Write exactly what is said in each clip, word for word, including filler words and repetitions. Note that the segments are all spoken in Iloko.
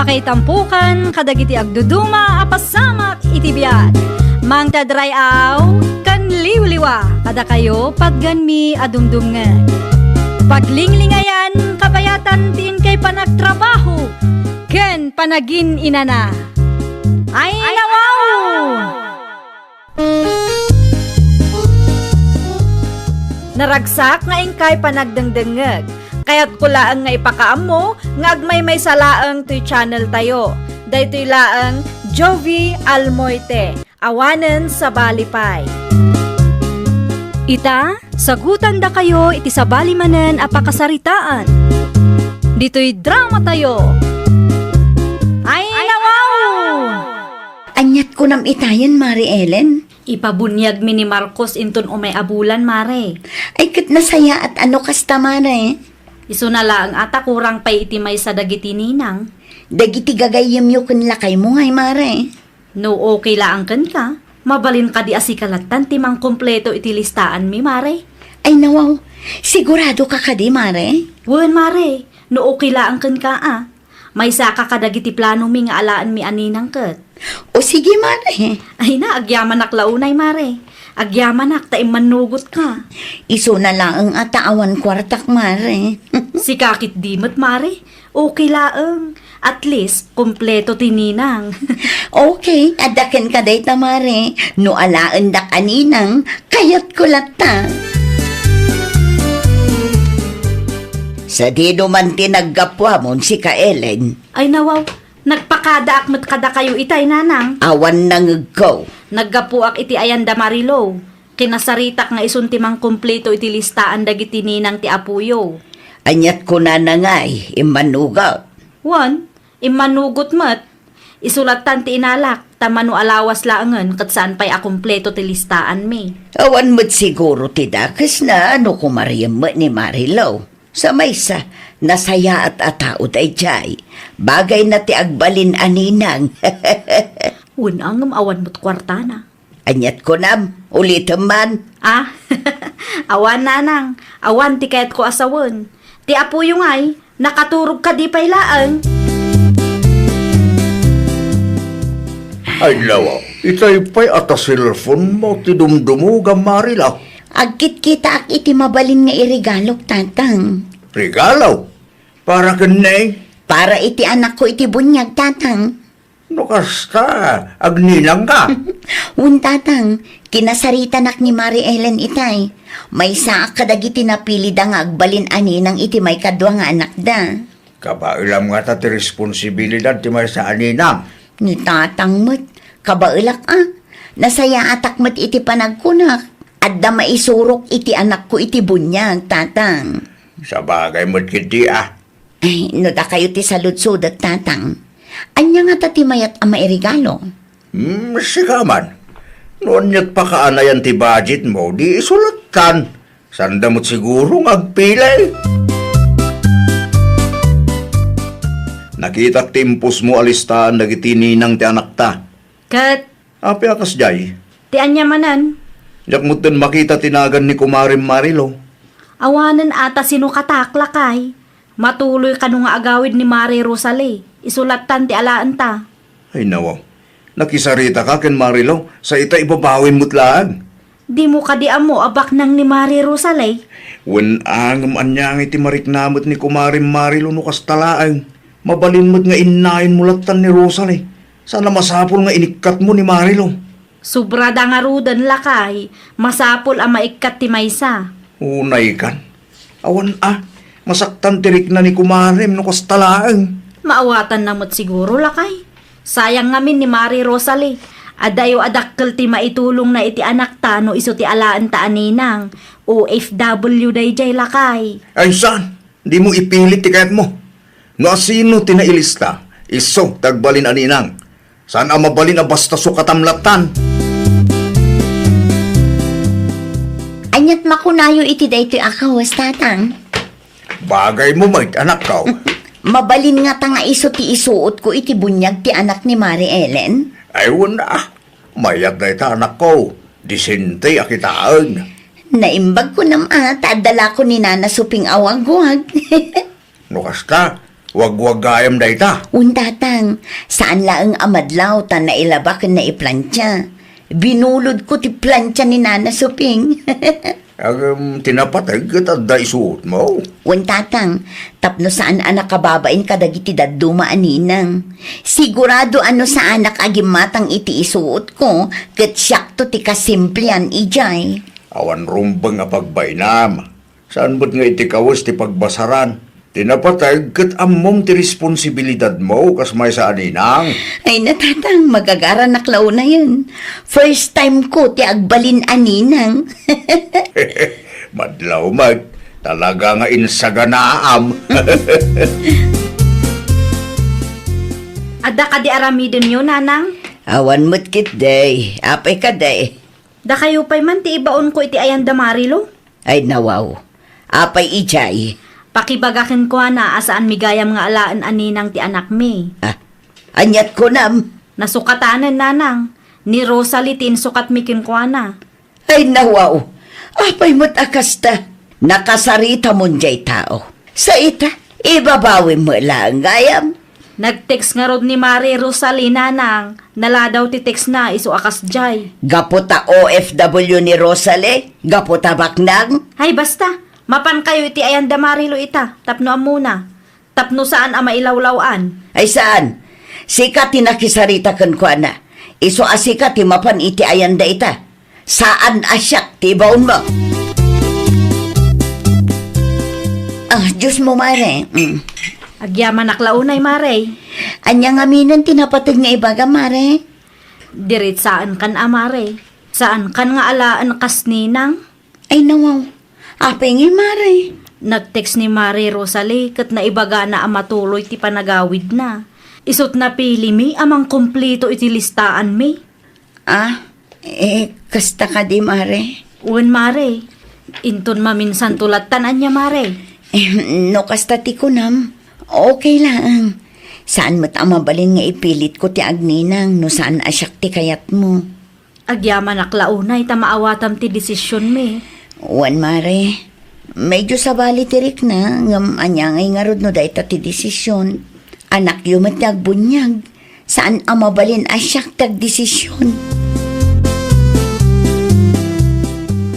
Pakaitampukan kadagiti agduduma a pasamak iti biag. Mangted ray-aw ken liwliwa kadakayo patganmi a dumdumngeg. Paglinglingayan kabayatan ti inkay panagtrabaho ken panagin-inana. Ay, nawaw! Naragsak nga inkay panagdengdengngeg. Kayatko laeng nga ipakaammo nga agmaymaysa laeng toy channel tayo. Daytoy laeng Jovi Almoite, awanen sabali pay. Ita, sagutandakayo iti sabali manen a pakasaritaan. Ditoy drama tayo. Ay, nawaw! Aniat kunam itayen, Mare Ellen? Ipabuniagmi ni Marcos inton umay a bulan, Mare. Ay, ket nasayaat a no kasta, Mare. Isuna laeng a ta kurang pay iti maysa dagiti ninang. Dagiti gagayyemyo ken lakaymo ngay, Mare. No okay laeng kenka, mabalin kadi a sika lattan ti mangkumpleto iti listaanmi, Mare? Ay, nawaw. Sigurado ka kadi, Mare? Wen, Mare. No okay laeng kenka, a. Maysaka kadagiti planomi nga alaenmi a ninang ket. O sige, Mare. Ay na, agyamanak la unay, Mare. Agyamanak ta immannugotka. Isuna laeng a ta awan kuartak, Mare. Sika ketdi met, Mare. Okay laeng. At least, kompleto ti ninang. Okay, adda kenka dayta, Mare. No alaendak a ninang, kayatko latta. Sadino man ti naggapuamon, sika Ellen? Ay, nawaw, nagpakadaak met kadakayo itay, nanang. Awan nangegko. Naggapuak iti ayan da Marilo. Kinasaritak nga isun ti mangkumpleto iti listaan dagiti ninang ti apoyo. Aniat kunana ngay, immannugot? Wen, immannugot met. Isu lattan ti inalak, ta mano a lawas laengen ket saan pay a kumpleto ti listaanmi. Awan met siguro ti dakesna no kumariem met ni Marilo. Sa maysa, nasayaat a tao daydiay. Bagayna ti agbalin a ninang. Wen a ngem awan met kuartana. Aniat kunam, ulitem man. Ah, awan, nanang. Awan ti kayatko a sawen. Ti apoyo ngay, nakaturog kadi pay laeng. Ay, nawa, itay pay a ta cellphone mo ti dumdumogam, Marilo. Agkitkitaak iti mabalin nga iregalok, Tatang. Regalo? Para ken ni? Para iti anakko iti buniag, Tatang. No kasta, agninangka? Wen, Tatang, kinasaritanak ni Mare Ellen itay. Maysaak kadagiti napilida nga agbalin a ninang iti maikadua nga anakda. Kabaelam ngata ti responsibilidad ti maysa a ninang. Ni Tatang met, kabaelak a. Nasayaatak met iti panagkunak. Adda maisurok iti anakko iti buniag, Tatang. Sabagay met ketdi a. Ay, no dakayo ti saludsodek, Tatang, ania ngata ti mayat a mairegalo? Hmm, sika man. No aniat pakaanayan ti budget mo, di isulattan. Sanda met siguro nga agpili. Nakitak ti impos mo a listaan dagiti ninang ti anakta. Ket? Apay a kasdiay? Ti ania manen? Diak metten makita ti nagan ni Kumarem Marilo. Awanen a ta sinokatak, lakay. Matuloy kano nga agawid ni Mare Rosalie. Isu lattan ti alaenta. Ay, nawaw. Nakisaritaka ken Marilo, sa ita ibabawim met laeng. Dimo kadi ammo a baknang ni Mare Rosalie? Wen a ngem ania ngay ti marikna met ni Kumarem Marilo no kasta laeng. Mabalin met nga innaen mo lattan ni Rosalie. Saan a masapul nga inikkatmo ni Marilo. Sobrada ngaruden, lakay. Masapul a maikkat ti maysa. Unay kan. Awan a, masaktan ti rikna ni Kumarem no kasta laeng. Maawatanna met siguro, lakay. Sayang ngamin ni Mare Rosalie. Adayo a dakkel ti maitulongna iti anakta no isu ti alaenta a ninang. O F W daydiay, lakay. Ay, saan? Dimo ipilit ti kayatmo. No asino ti nailista, isu ti agbalin a ninang. Saan a mabalin a basta sukatam lattan. Aniat makunayo iti daytoy a kawes, Tatang? Bagay mo met, anakko. Mabalin ngata nga isu ti isuotko iti buniag ti anak ni Mare Ellen? Ay, wen a. Mayat dayta, anakko. Disente a kitaen. Naimbag kunam a, ta adda la ko ni Nana Suping a wagwag. No kasta, Wagwag gayam dayta. Wen, Tatang, saan laeng a madlaw ta nailaba ken naiplantia. Binulodko ti plantia ni Nana Suping. Agem, ti napateg ket adda isuotmo? Wen, Tatang, tapno saan a nakababain kadagiti dadduma a ninang. Sigurado a no saanak a gimmatang iti isuotko, ket siakto ti kasimplian idiay. Awan rumbeng a pagbainam. Saan met nga iti kawes ti pagbasaran? Ti napateg ket ammom ti responsibilidadmo kas maysa a ninang. Ay na, Tatang, magagaranak la unayen. First time ko ti agbalin a ninang. Madlaw met, talaga nga insaganaam. Adda kadi aramidenyo, Nanang? Awan met ketdi. Apay kadi? Dakayo pay man ti ibaonko iti ayan da Marilo? Ay, nawaw. Apay idiay? Pakibaga kenkuana a saanmi gayam nga alaen a ninang ti anakmi. Ah, aniat kunam? Nasukatanen, Nanang. Ni Rosalie ti insukatmi kenkuana. Ay, nawaw. Apay met a kasta? Nakasaritamon diay tao. Sa ita, ibabawim met laeng gayam. Nag-text ngarud ni Mare Rosalie, Nanang. Naladaw ti text na, isu a kasdiay. Gapu ta O F W ni Rosalie? Gapu ta baknang? Ay, basta. Mapankayo iti ayan da Marilo ita, tapno ammona. Tapno saan a mailawlaw-an. Ay, saan. Sika ti nakisarita kenkuana. Isu a sika ti mapan iti ayan da ita. Saan a siak ti ibaonmo. Ah, Diyos mo, Mare. Mm. Agyamanak la unay, Mare. Ania ngaminen ti napateg nga ibaga, Mare? Diritsaen kan a, Mare. Saan kan nga alaen kas ninang? Ay, nawaw. Apay ngay, Mare? Nag-text ni Mare Rosalie ket naibagana a matuloy ti panagawidna. Isut' napilimi a mangkumplito iti listaanmi. Ah, eh, kasta kadi, Mare? Wen, Mare. Inton maminsanto lattan ania, Mare? Eh, no kasta ti kunam, okay laeng. Saan met a mabalin nga ipilitko ti agninang no saan a siak ti kayatmo. Agyamanak la unay ta maawatam ti desisionmi. Wen, Mare. Medyo sabali ti rikna, ngem ania ngay ngarud no dayta ti desision? Anakyo met ti agbuniag. Saan a mabalin a siak ti agdesision.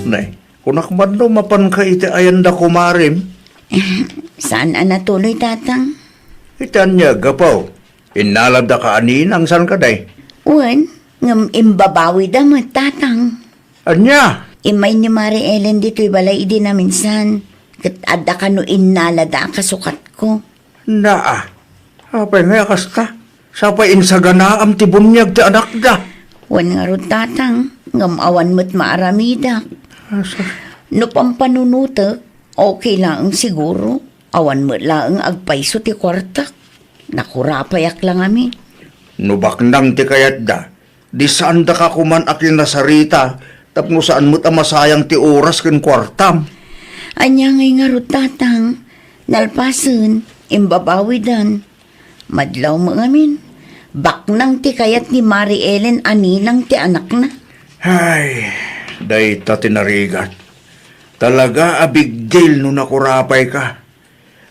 Nay, kunak man no mapanka iti ayan da kumarim? Saan a natuloy, Tatang? Iti ania, gapu? Innaladaka a ninang, saan kadi? Wen, ngem imbabawida met, Tatang. Ania? Immay ni Mari Ellen ditoy balay idi naminsan, ket adda kano innalada a kasukatko. Naa, apay ngay a kasta? Sapay insaganaam ti buniag ti anakda. Wen ngarud, Tatang, ngem awan met maaramidak. Asa? No pampanunotek, okay laeng siguro. Awan met laeng agpayso ti kuartak. Nakurapayak la ngamin. No baknang ti kayatda, di saandaka koman a kinasarita tapno saan met a masayang ti oras ken kuartam. Ania ngay ngarud, Tatang? Nalpasen, imbabawidan. Madlaw met ngamin. Baknang ti kayat ni Mari Ellen a ninang ti anakna. Ay, dayta ti narigat. Talaga a big deal no nakurapayka.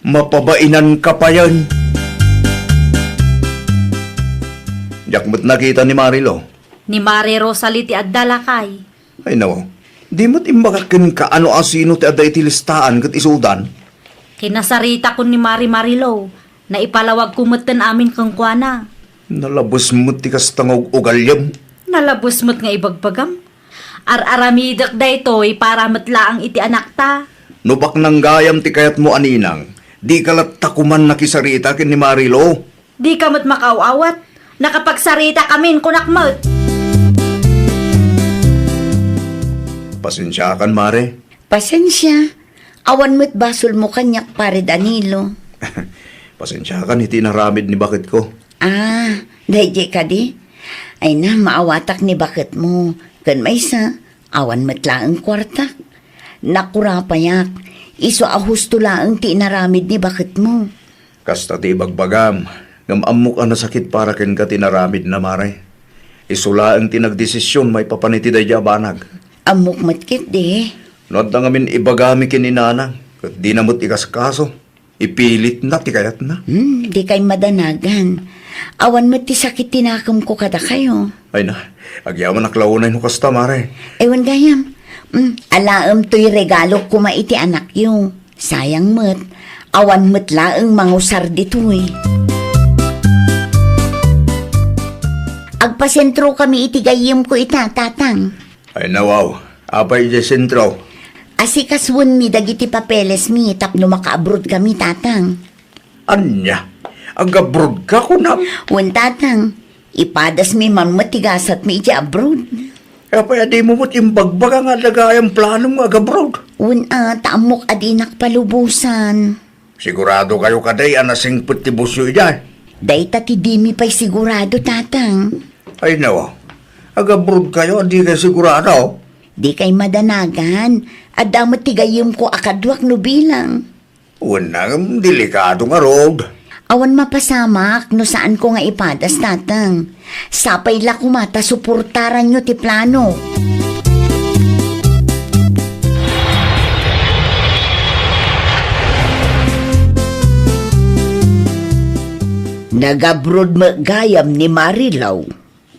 Mapabainanka payen. Diak met nakita ni Marilo. Ni Mari Rosalie ti adda, lakay. Ay, nawaw. Di met imbagak kenka no asino ti adda iti listaan ket isudan. Kinasaritakon ni Mari Marilo. Naipalawagko metten amin kenkuana. Nalabes met ti kasta nga ug-ugalyem. Nalabes met nga ibagbagam. Ar-aramidek daytoy para met laeng iti anakta. No baknang gayam ti kayatmo a ninang, dika latta koman nakisarita ken ni Marilo. Dika met makaaw-awat. Nakapagsarita kamin, kunak met. Pasensiakan, Mare. Pasensia. Awan met basolmo kaniak, Pare Danilo. Pasensiakan iti inaramid ni baketko. Ah, daydiay kadi? Ay na, maawatak ni baketmo. Ken maysa, awan met laeng kuartak. Nakurapayak, isu a husto laeng ti inaramid ni baketmo. Kasta ti ibagbagam, ngem ammok a nasakit para kenka ti inaramidna, Mare. Isu laeng ti nagdesision maipapan iti daydiay a banag. Ammok met ketdi. No adda ngamin ibagami ken ni Nanang, ket dina met ikaskaso, Ipilitna ti kayatna. Hmm, dikay madanagan. Awan met ti sakit ti nakemko kadakayo. Ay na, agyamanak la unay no kasta, Mare. Ay, wen gayam. Hmm, alaem toy regalo koma iti anakyo. Sayang met, awan met laeng mangusar ditoy. Agpasentrokami iti gayyemko ita, Tatang. Ay, nawaw. Apay idiay sentro? Asikasuenmi dagiti papelesmi tapno maka-abroadkami, Tatang. Ania? Agabroadka, kunam? Wen, Tatang. Ipadasmi man met ti gasatmi idiay abroad. Apay a dimo met imbagbaga nga adda gayam planom nga agabroad? Wen a, ta ammok a dinak palubosan. Sigurado kayo kadi a nasingpet ti busyo idiay? Dayta ti dimi pay sigurado, Tatang. Ay, nawaw. Agabroad kayo, a dikay sigurado? Dikay madanagan. Adda met ti gayyemko a kaduak no bilang. Wen, ngem delikado ngarud. Awan mapasamak no saanko nga ipadas, Tatang. Sapay la koma ta suportaranyo ti plano. Nagabroad met gayam ni Marilaw.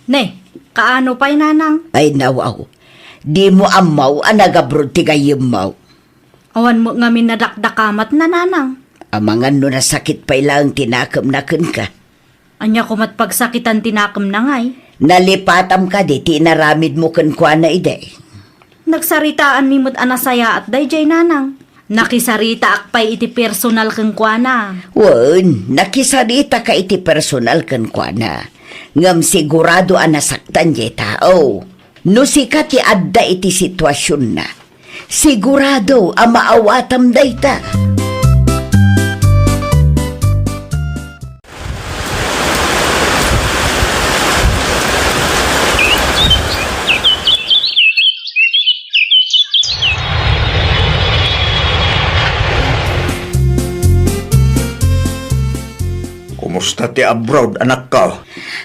Ne, kaano pay, Nanang? Ay, nawaw. Dimo ammo a nagabroad ti gayyemmo. Awan met ngamin nadakdakamatna, Nanang. Amangan no nasakit pay laeng ti nakemna kenka. Ania komat pagsakitan ti nakemna ngay? Nalipatam kadi ti inaramidmo kenkuana idi? Nagsaritaanmi met a nasayaat daydiay, Nanang. Nakisaritaak pay iti personal kenkuana. Wen, nakisaritaka iti personal kenkuana. Ngem sigurado a nasaktan diay tao. No sika ti adda iti situasionna, sigurado a maawatam dayta. Kumusta ti abroad, anakko?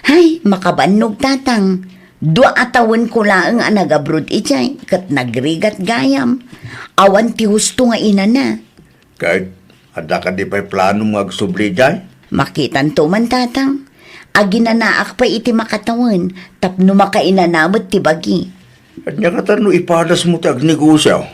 Ay, makabannog, Tatang. Dua a tawenko laeng a nagabroad idiay, ket nagrigat gayam. Awan ti husto nga inana. Ket adda kadi pay planom nga agsubli idiay? Makitanto man, Tatang. Aginanaak pay iti makatawen tapno makainana met ti bagi. Ania ngata no ipadasmo ti agnegosio?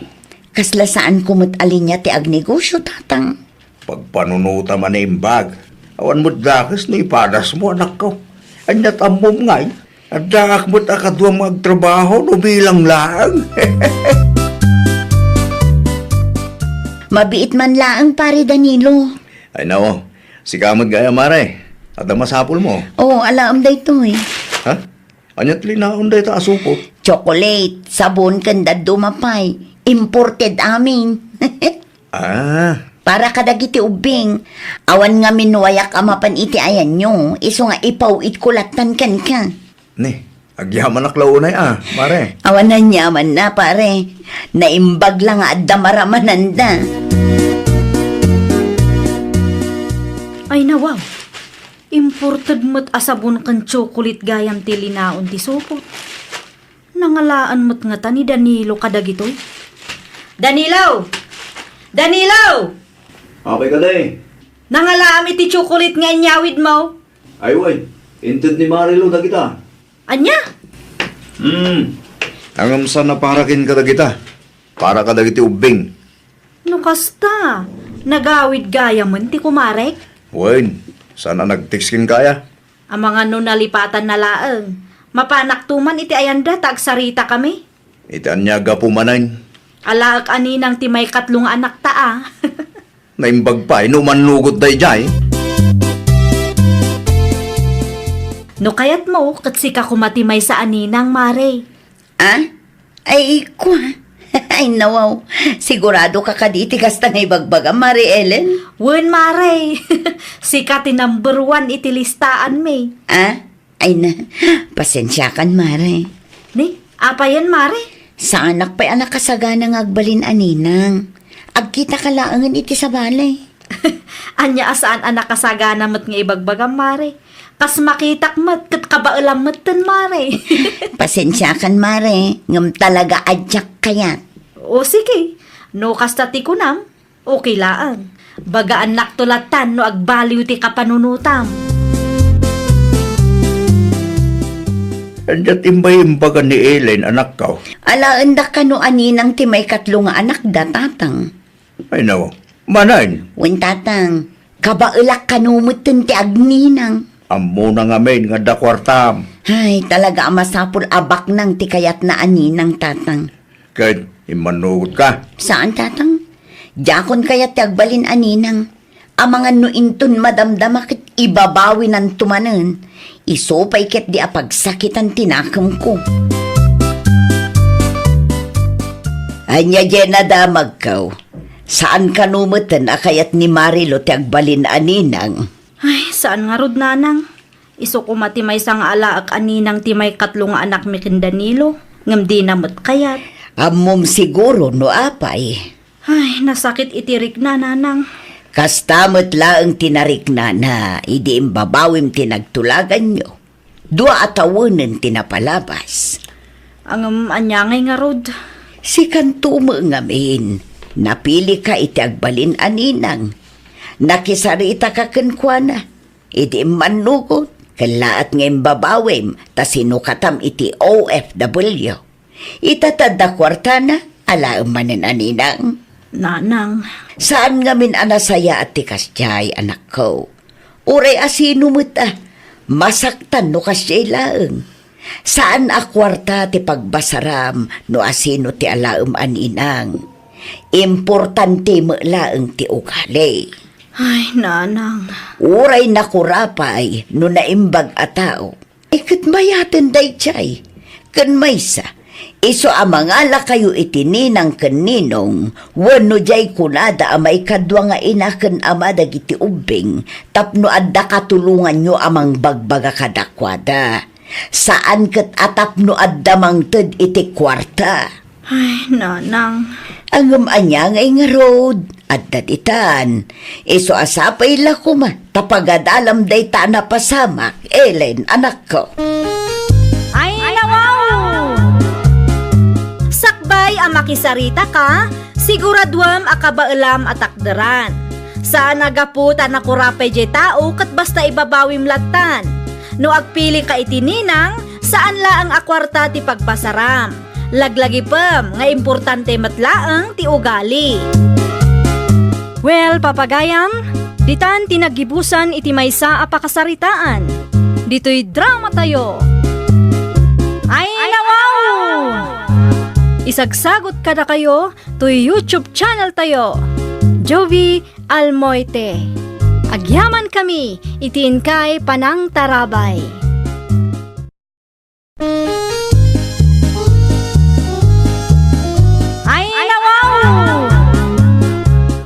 Kasla saanko met a linia ti agnegosio, Tatang. Pagpanunotam a naimbag. Awan met dakes no ipadasmo, anakko. Aniat ammom ngay? Addaak met a kaduam nga agtrabaho no bilang laeng. Mabiit man laeng, Pare Danilo. Ay, nao. Sika met gayam, Mare. Adda masapulmo? Oo, alaem daytoy. Ha? Ania ti linaon dayta a supot? Chocolate, sabon, ken dadduma pay. Imported amin. Ah. Para kadagiti ubbing, awan ngamin no wayak a mapan iti ayanyo, isu nga ipaw-itko lattan kenka. Ni, agyamanak la unay a, Mare. Awan aniamanna, Pare. Naimbag la nga adda maramananda. Ay, nawaw. Imported met a sabon ken chocolate gayam ti linaon ti supot. Nangalaen met ngata ni Danilo kadagitoy. Danilo! Danilo! Apay kadi? Nangalaam iti chocolate nga inyawidmo. Ay, way. Inted ni Marilu dagita. Ania? Hmm. Ngem saan a para kenka dagita. Para kadagiti ubbing. No kasta, nagawid gayamen ti kumarek? Wen, saan a nag-text kenka aya? Amangan no nalipatanna laeng. Mapanakto man iti ayanda ta agsaritakami. Iti ania gapu manen? Alaek a ninang ti maikatlo nga anakta a. Naimbag pay no umannugot daydiay. No kayatmo, ket sika koma ti maysa a ninang, Mare. Ah? Ay, kua. Ay, nawaw. Sigurado ka kadi iti kasta nga ibagbagam, Mare Ellen? Wen, Mare. Sika ti number one iti listaanmi. Ah? Ay na, pasensiakan, Mare. Ni, apayen, Mare? Saanak pay a nakasagana nga agbalin a ninang. Agkitaka laengen iti sabali. Ania a saan a nakasagana met nga ibagbagam, Mare? Kas makitak met ket kabaelam metten, Mare. Pasensiakan, Mare, ngem talaga a diak kayat. O sige, no kasta ti kunam, okay laeng. Bagaannakto latan no agbaliw ti kapanunotam. Ania ti imbaga ni Elaine, anakko? Alaendak kano a ninang ti maikatlo nga anakda, Tatang. Ay, no. Manen? Wen, Tatang. Kabaelak kano metten ti agninang. Ammona ngamin nga adda kuartam. Ay, talaga a masapul a baknang ti kayatna a ninang, Tatang. Ket immannugotka? Saan, Tatang. Diakon kayat ti agbalin a ninang. Amangan no inton madamdama ket ibabawinanto manen. Isu pay ketdi a pagsakitan ti nakemko. Ania diay nadamagko? Saan kano metten a kayat ni Marilou ti agbalin a ninang? Ay, saan ngarud, Nanang. Isu koma ti maysa nga alaek a ninang ti maikatlo nga anakmi ken Danilo, ngem dina met kayat. Ammom siguro no apay. Ay, nasakit iti rikna, Nanang. Kasta met laeng ti nariknana idi imbabawim ti nagtulaganyo. Dua a tawenen ti napalabas. Ngem ania ngay ngarud? Sikanto met ngamin, napilika iti agbalin a ninang. Nakisaritaka kenkuana. Idi immannugot, kellaat nga imbabawim ta sinukatam iti O F W. Ita ti adda kuartana, alaem manen a ninang. Nanang. Saan ngamin a nasayaat ti kasdiay, anakko. Uray asino met a, masaktan no kasdiay laeng. Saan a kuarta ti pagbasaram no asino ti alaem a ninang. Importante met laeng ti ugali. Ay, Nanang. Uray nakurapay no naimbag a tao. Ay, ket mayaten daydiay. Ken maysa, isu a mangalakayo iti ninang ken ninong, wenno diay kunada a maikadua nga ina ken ama dagiti ubbing, tapno adda katulonganyo a mangbagbaga kadakuada. Saan ket a tapno adda mangted iti kuarta. Ay, Nanang. Ngem ania ngay ngarud? Adda ditan. Isu a sapay la koma ta pagadalam dayta a napasamak, Elaine, anakko. Ay, nawaw! Sakbay a makisaritaka, siguraduem a kabaelam a takderan. Saan a gapu ta nakurapay diay tao ket basta ibabawim lattan. No agpilika iti ninang, saan laeng a kuarta ti pagbasaram. Laglagipem nga importante met laeng ti ugali. Well, papagayam, ditan ti naggibusan iti maysa a pakasaritaan. Ditoy dramatayo. Ay, nawaw! Isagsagot kadakayo toy YouTube channel tayo, Jovie Almoite. Agyaman kami iti inkay panangtarabay. Ay, nawaw!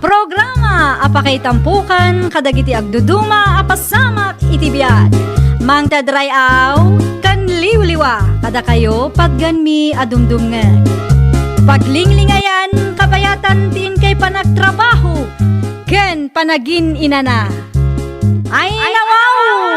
Programa a pakaitampukan kadagiti agduduma a pasamak iti biag. Mangted ray-aw ken liwliwa kadakayo patgenmi a dumdumngeg. Paglinglingayan kabayatan ti inkay panagtrabaho ken panagin-inana. Ay, nawaw!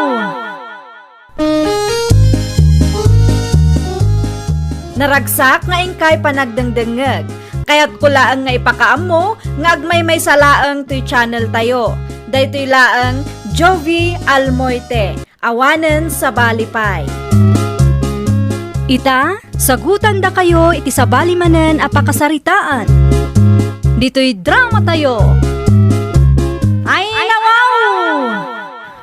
Naragsak nga inkay panagdengdengngeg. Kayatko laeng nga ipakaammo nga agmaymaysa laeng toy channel tayo. Daytoy laeng Jovie Almoite, awanen sabali pay. Ita, sagutandakayo iti sabali manen a pakasaritaan. Ditoy dramatayo. Ay, nawaw!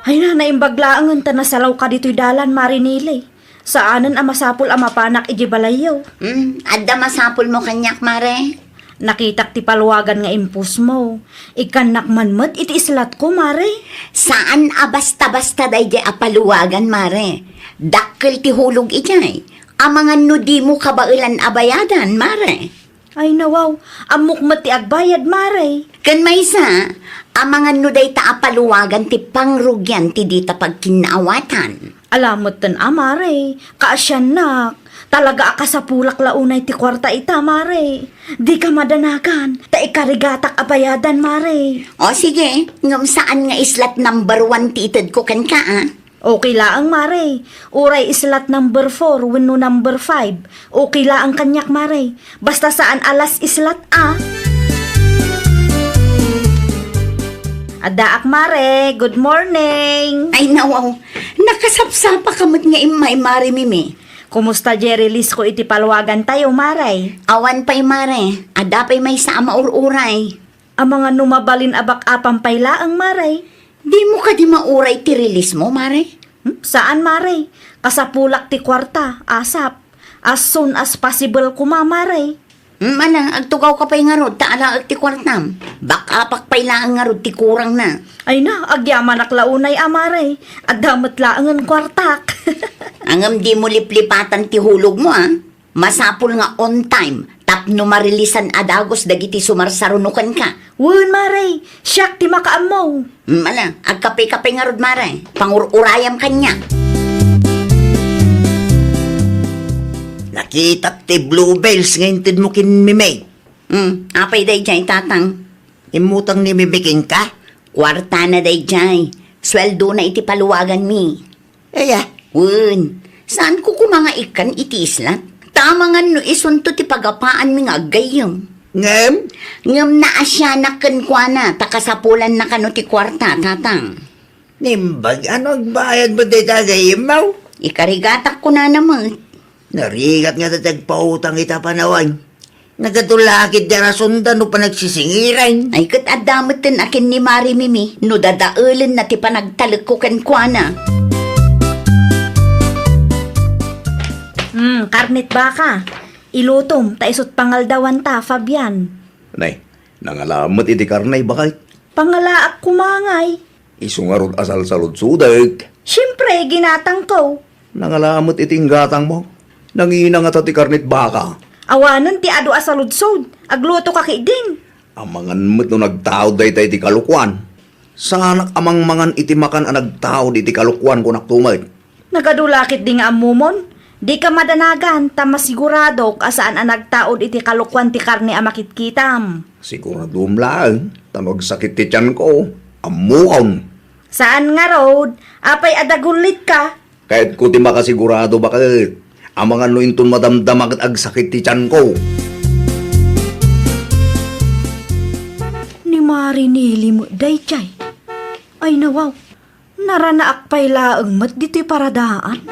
Ay na, naimbag laengen ta nasalawka ditoy dalan, Mare Nilay. Saanen a masapul a mapanak idiay balayyo. Hmm, adda masapulmo kaniak, Mare? Nakitak ti paluagan nga impostmo. Ikkannak man met iti islatko, Mare. Saan a basta-basta daydiay a paluagan, Mare. Dakkel ti hulog idiay. Amangan no dimo kabaelan a bayadan, Mare. Ay, nawaw, ammok met ti agbayad, Mare. Ken maysa, amangan no dayta a paluagan ti pangrugian ti dita pagkinnaawatan. Ala metten a, Mare, kaasiannak. Talaga a kasapulak la unay ti kuarta ita, Mare. Dika madanagan, ta ikarigatak a bayadan, Mare. O sige, ngem saan nga islat number one ti itedko kenka, a? Okay laeng, Mare. Uray islat number four wenno number five. Okay laeng kaniak, Mare. Basta saan a last islat, a. Addaak, Mare. Good morning. Ay, nawaw. Nakasapsapaka met nga immay, Mare Mimi. Kumusta diay release ko iti paluagantayo, Mare? Awan pay, Mare. Adda pay maysa a maur-uray. Amangan no mabalin a back-upan pay laeng, Mare. Dimo kadi mauray ti release mo, Mare? Hmm? Saan, Mare. Kasapulak ti kuarta, asap. As soon as possible koma, Mare. Hmm, ala, agtugawka pay ngarud, ta alaek ti kuartam. Back-upak pay laeng ngarud ti kurangna. Ay na, agyamanak la unay a, Mare. Adda met laengen kuartak. Ngem dimo liplipatan ti hulogmo, a. Masapul nga on time tapno marilisan a dagus dagiti sumarsaruno kenka. Wen, Mare, siak ti makaammo. Mm, ala, agkapekape ngarud, Mare. Pangur-urayam kaniak. Nakitak ti bluebells nga intedmo ken Mimi. Mm, apay daydiay, Tatang? Immutang ni Mimi kenka? Kuartana daydiay. Sueldona iti paluaganmi. Aya, wen, saanko koma nga ikkan iti isla? Ta amangan no isunto ti pagapaanmi nga aggayyem. Ngem? Ngem naasianak kenkuana, ta kasapulanna kano ti kuarta, Tatang. Nimbag, ano agbayad mo dayta gayyemmo? Ikarigatak kunana met. Narigat nga ti agpautang ita panawen. Nagadu la ketdi a rason da no panagsisingiran. Ay, ket adda metten a ken ni Mari Mimi no dadaelenna ti panagtalekko kenkuana. Hmm, karnet baka. Ilutom, ta isut' pangaldawan ta, Fabian. Nay, nangalaam met iti karne, baket. Pangalaak koma ngay. Isu ngarud a salsaludsodek. Siempre, ginatangko. Nangala met iti inggatangmo. Nangina ngata ti karnet baka. Awanen ti adu a saludsod. Aglutoka ketdin. Amangan met no nagtaud dayta iti kalokuan. Saanak a mangmangan iti makan a nagtaud iti kalokuan, kunak to met. Nagadu la ketdi nga ammomon. Dika madanagan, ta masiguradok a saan a nagtaud iti kalokuan ti karne a makitkitam. Siguradom laeng, ta no agsakit ti tianko, ammoam. Saan ngarud, apay a dagullitka? Kayatko ti makasigurado, baket. Amangan no inton madamdama ket agsakit ti tianko. Ni Mari Nili met daydiay. Ay, nawaw. Naranaak pay laeng met ditoy paradaan.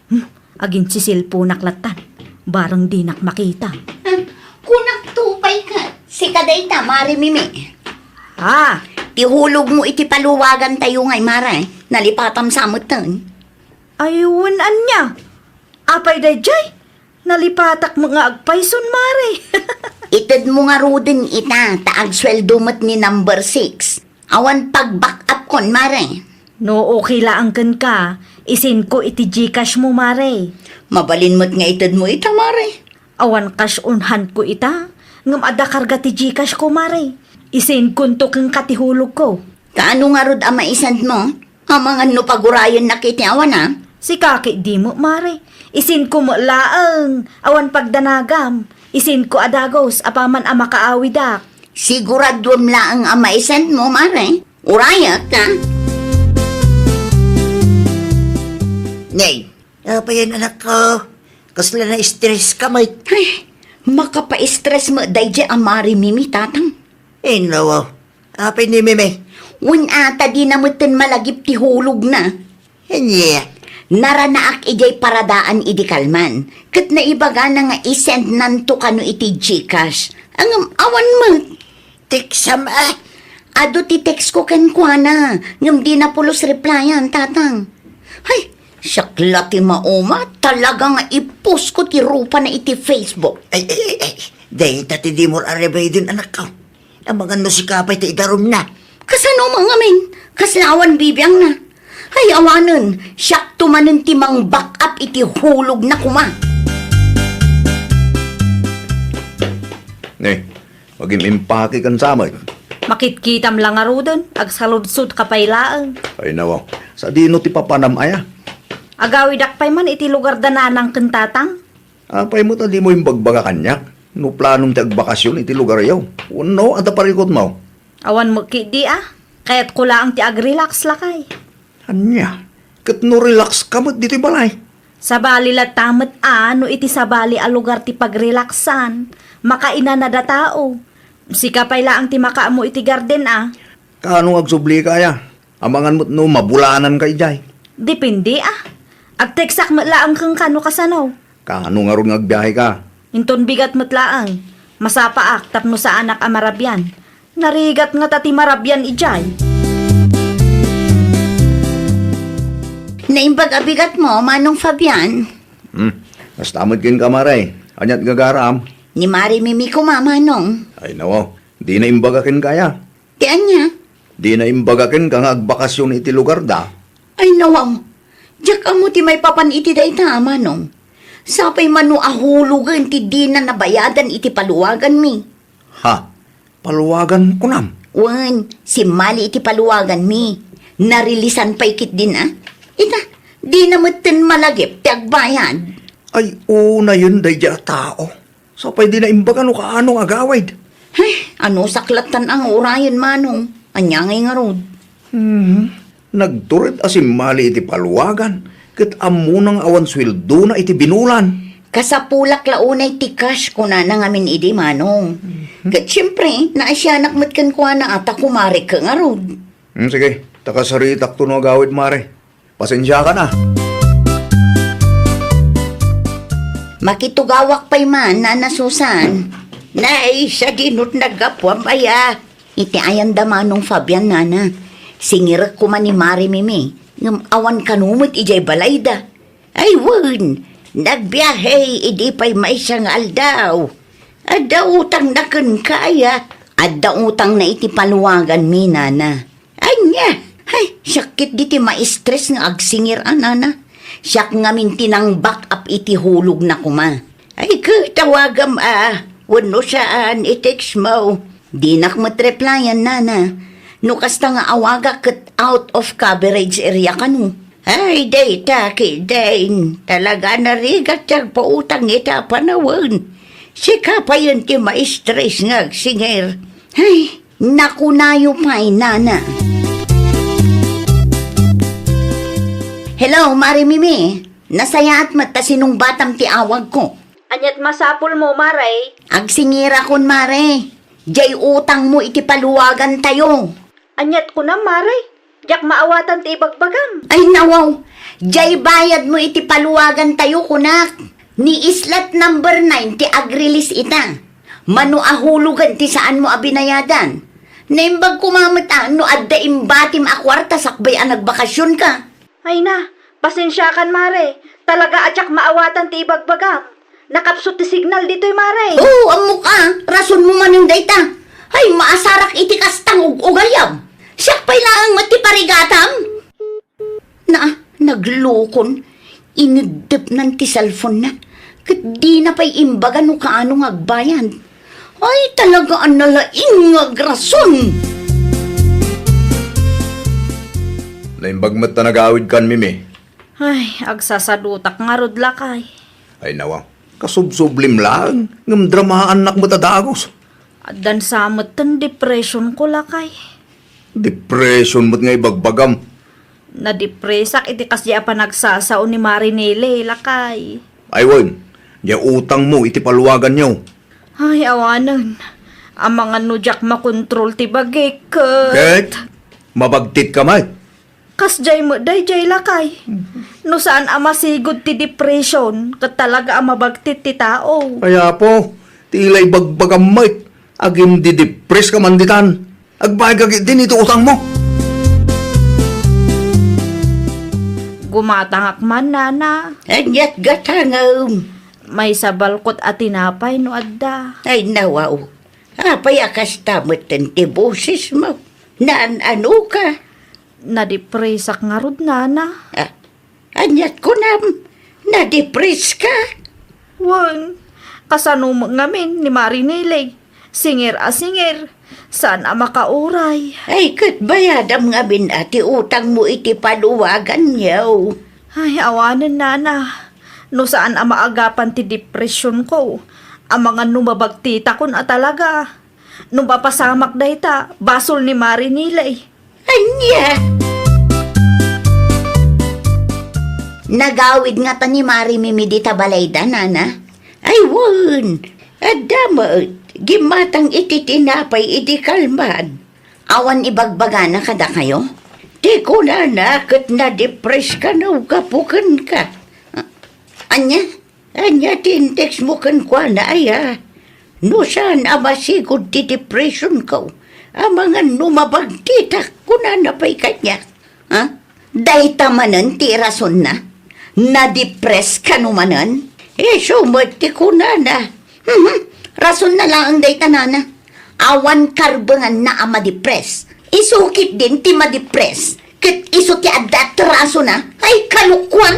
Hmm, aginsisilponak lattan. Bareng dinak makita. Hmm, kunak to pay ket. Sika dayta, Mari Mimi. Ah. Ti hulogmo iti paluagantayo ngay, Mare. Nalipatam sa metten. Ay, wen ania? Apay daydiay? Nalipatak met nga agpayson, Mare. Itedmo ngaruden ita, ta agsueldo met ni number six. Awan pag-back up kon, Mare. No okay laeng kenka, isenko iti GCash mo, Mare. Mabalin met nga itedmo ita, Mare. Awan cash on hand ko ita, ngem adda karga ti GCash ko, Mare. Isenkonto kenka ti hulogko. Kaano ngarud a maisend mo? Amangan no pagurayennak iti awan, a? Sika ketdi met, Mare. Isenko met laeng, awan pagdanagam. Isenko a dagus apaman a makaawidak. Siguraduem laeng a maisend mo, Mare. Urayek, a? Nay, apayen, anakko? Kasla na-stress ka met. Ay, makapa-stress met daydiay a Mari Mimi, Tatang. Inno, apay ni Mimi? Wen a, ta dina metten malagip ti hulogna. Ania? Naranaak idiay paradaan idi kalman, ket naibagana nga isendnanto kano iti GCash. Ngem awan met. Teksam a? Adu ti text ko kenkuana, ngem dina pulos replyan, Tatang. Hay, siak la ti mauma, talaga nga i-post ko ti rupana iti Facebook. Ay, ay, ay, ay. Dayta ti dimo a remedyo, anakko. Amangan no sika pay ti idarumna. Kasano man ngamin? Kasla awan bibiangna. Ay, awanen, siakto manen ti mang-back up iti hulogna koma. Ne, magim-impake kan samet. Makitkitam la ngaruden, agsaludsodka pay laeng. Ay, nawa, sadino ti papanam aya? Agawidak pay man iti lugar da nanang ken tatang. Apay met a dimo imbagbaga kaniak no planom ti agbakasyon iti lugaryo wenno adda parikutmo? Awan met ketdi a. Kayatko laeng ti agrelax, lakay. Ania? Ket no relax ka met ditoy balay? Sabali latta met a no iti sabali a lugar ti pagrelaxan, makainanada tao. Sika pay laeng ti makaammo iti garden a. Kaano nga agsublika aya? Amangan met no mabulananka idiay. Depende, a. Agteksak met laeng kenka no kasano. Kaano ngarud nga agbiaheka? Inton bigat met laeng, masapaak tapno saanak a marabian. Narigat ngata ti marabian idiay. Naimbag a bigatmo, Manong Fabian. Hmm, kasta met kenka, Mare. Ania't gagaram? Ni Mare Mimi koma, Manong. Ay, nawaw. Dina imbaga kenka aya? Ti ania? Dina imbaga kenka nga agbakasyon iti lugarda? Ay, nawaw. Diak ammo ti maipapan iti dayta, Manong. Sapay man no a hulogen ti dina nabayadan iti paluwaganmi. Ha? Paluwagan kunam? Wen, simmali iti paluwaganmi. Narilisan pay ketdin a. Ita, dina metten malagip ti agbayad. Ay, unayen daydiay a tao. Sapay dina imbaga no kaano nga agawid. Ay, anusak lattan a nga urayen, Manong. Ania ngay ngarud? Hmm. Nagtured a simmali iti paluwagan, ket ammona nga awan sueldona iti binulan. Kasapulak la unay ti cash, kunana ngamin idi, Manong. Mhm. Ket siempre, naasianak met kenkuana a ta kumarek ngarud. Hmm, sige, ta kasaritakto no agawid, Mare. Pasensiakan a. Makitugawak pay man, Nana Susan. Nay, sadinot naggapuam aya. Iti ayan da Manong Fabian, Nana. Singirek koma ni Mare Mimi, ngem awan kano met idiay balayda. Ay wen, nagbiahe idi pay maysa nga aldaw. Adda utangna kenka aya. Adda utangna iti paluwaganmi, Nana. Ania? Ay, siak ketdi ti maistres nga agsingir a, Nana. Siak ngamin ti nang-back up iti hulogna koma. Ay, ket tawagam a, wenno saan, i-text mo. Dinak met replyan, Nana. No kasta nga awagak ket out of coverage area kano. Ay, dayta ketdin. Talaga narigat ti agpautang ita a panawen. Sika payen ti maistres nga agsingir. Ay, nakunayo pay, Nana. Hello, Mare Mimi. Nasayaat met ta sinungbatam ti awagko. Ania't masapulmo, Mare? Agsingirakon, Mare. Diay utangmo iti paluwagantayo. Ania't kunam, Mare? Diak maawatan ti ibagbagam. Ay, nawaw. Diay bayadmo iti paluwagantayo, kunak. Ni islat number nine ti ag-release ita. Mano a hulogen ti saanmo a binayadan. Naimbag koma met a no adda imbatim a kuarta sakbay a nagbakasionka. Ay na, pasensiakan, Mare. Talaga a diak maawatan ti ibagbagam. Nakapsut ti signal ditoy, Mare. Oo, ammok a. Rasonmo manen dayta. Ay, maasarak iti kastang ug-ugayam. Siak pay laeng met ti parigatam. Na, naglukon. Ineddepnan ti cellphone-na. Ket dina pay imbaga no kaano nga agbayad. Ay, talaga a nalaing nga agrason! Naimbag met ta nagawidkan, Mimi. Ay, agsasadutak ngarud, lakay. Ay, nawa. Kasubsublim laeng, ngem dramaannak met a dagus. Addan sa metten depression ko, lakay. Depression met nga ibagbagam. Nadepresak iti kasdi a panagsasao ni Mare Nele, lakay. Ay wen, diay utangmo iti paluwaganyo. Ay, awanen. Amangan no diak makontrol ti bagik, ket... Ket? Mabagtitka met? Kasdiay met daydiay, lakay. No saan a masigud ti depression, ket talaga a mabagtit ti tao. Ay, Apo, ti ila ibagbagam met, agin-didepress ka man ditan. Agbayadka ketdin iti utangmo. Gumatangak man, Nana. Ania't gatangem? Maysa balkot a tinapay no adda. Ay, nawaw. Apay a kasta metten ti bosesmo? Naan-anoka? Nadepresak ngarud, Nana. Ah, ania't kunam? Nadepreska? Wen, kasano met ngamin ni Mare Nele? Singir a singir, saan a makauray. Ay, ket bayadam ngamin a ti utangmo iti paluwaganyo. Ay, awanen, Nana. No saan a maagapan ti depression ko, amangan no mabagtitakon a talaga. No mapasamak dayta, basol ni Mare Nele. Ania? Nagawid ngata ni Mare Mimi dita balayda, Nana? Ay, wen. Adda met. Gimmatang iti tinapay idi kalman. Awan ibagbagana kadakayo? Ti kunana ket na-depress kano gapu kenka. Ania? Ania ti intexmo kenkuana aya? No saan a masigud ti depressionko, amangan no mabagtitak, kunana pay kaniak. Ha? Dayta manen ti rasonna? Na-depress kano manen? Isu met ti kunana. Mhm. Rasonna laeng dayta, nana. Awan karbenganna a ma-depress. Isu ketdin ti ma-depress. Ket isu ti adda a trasona. Ay, kalokuan!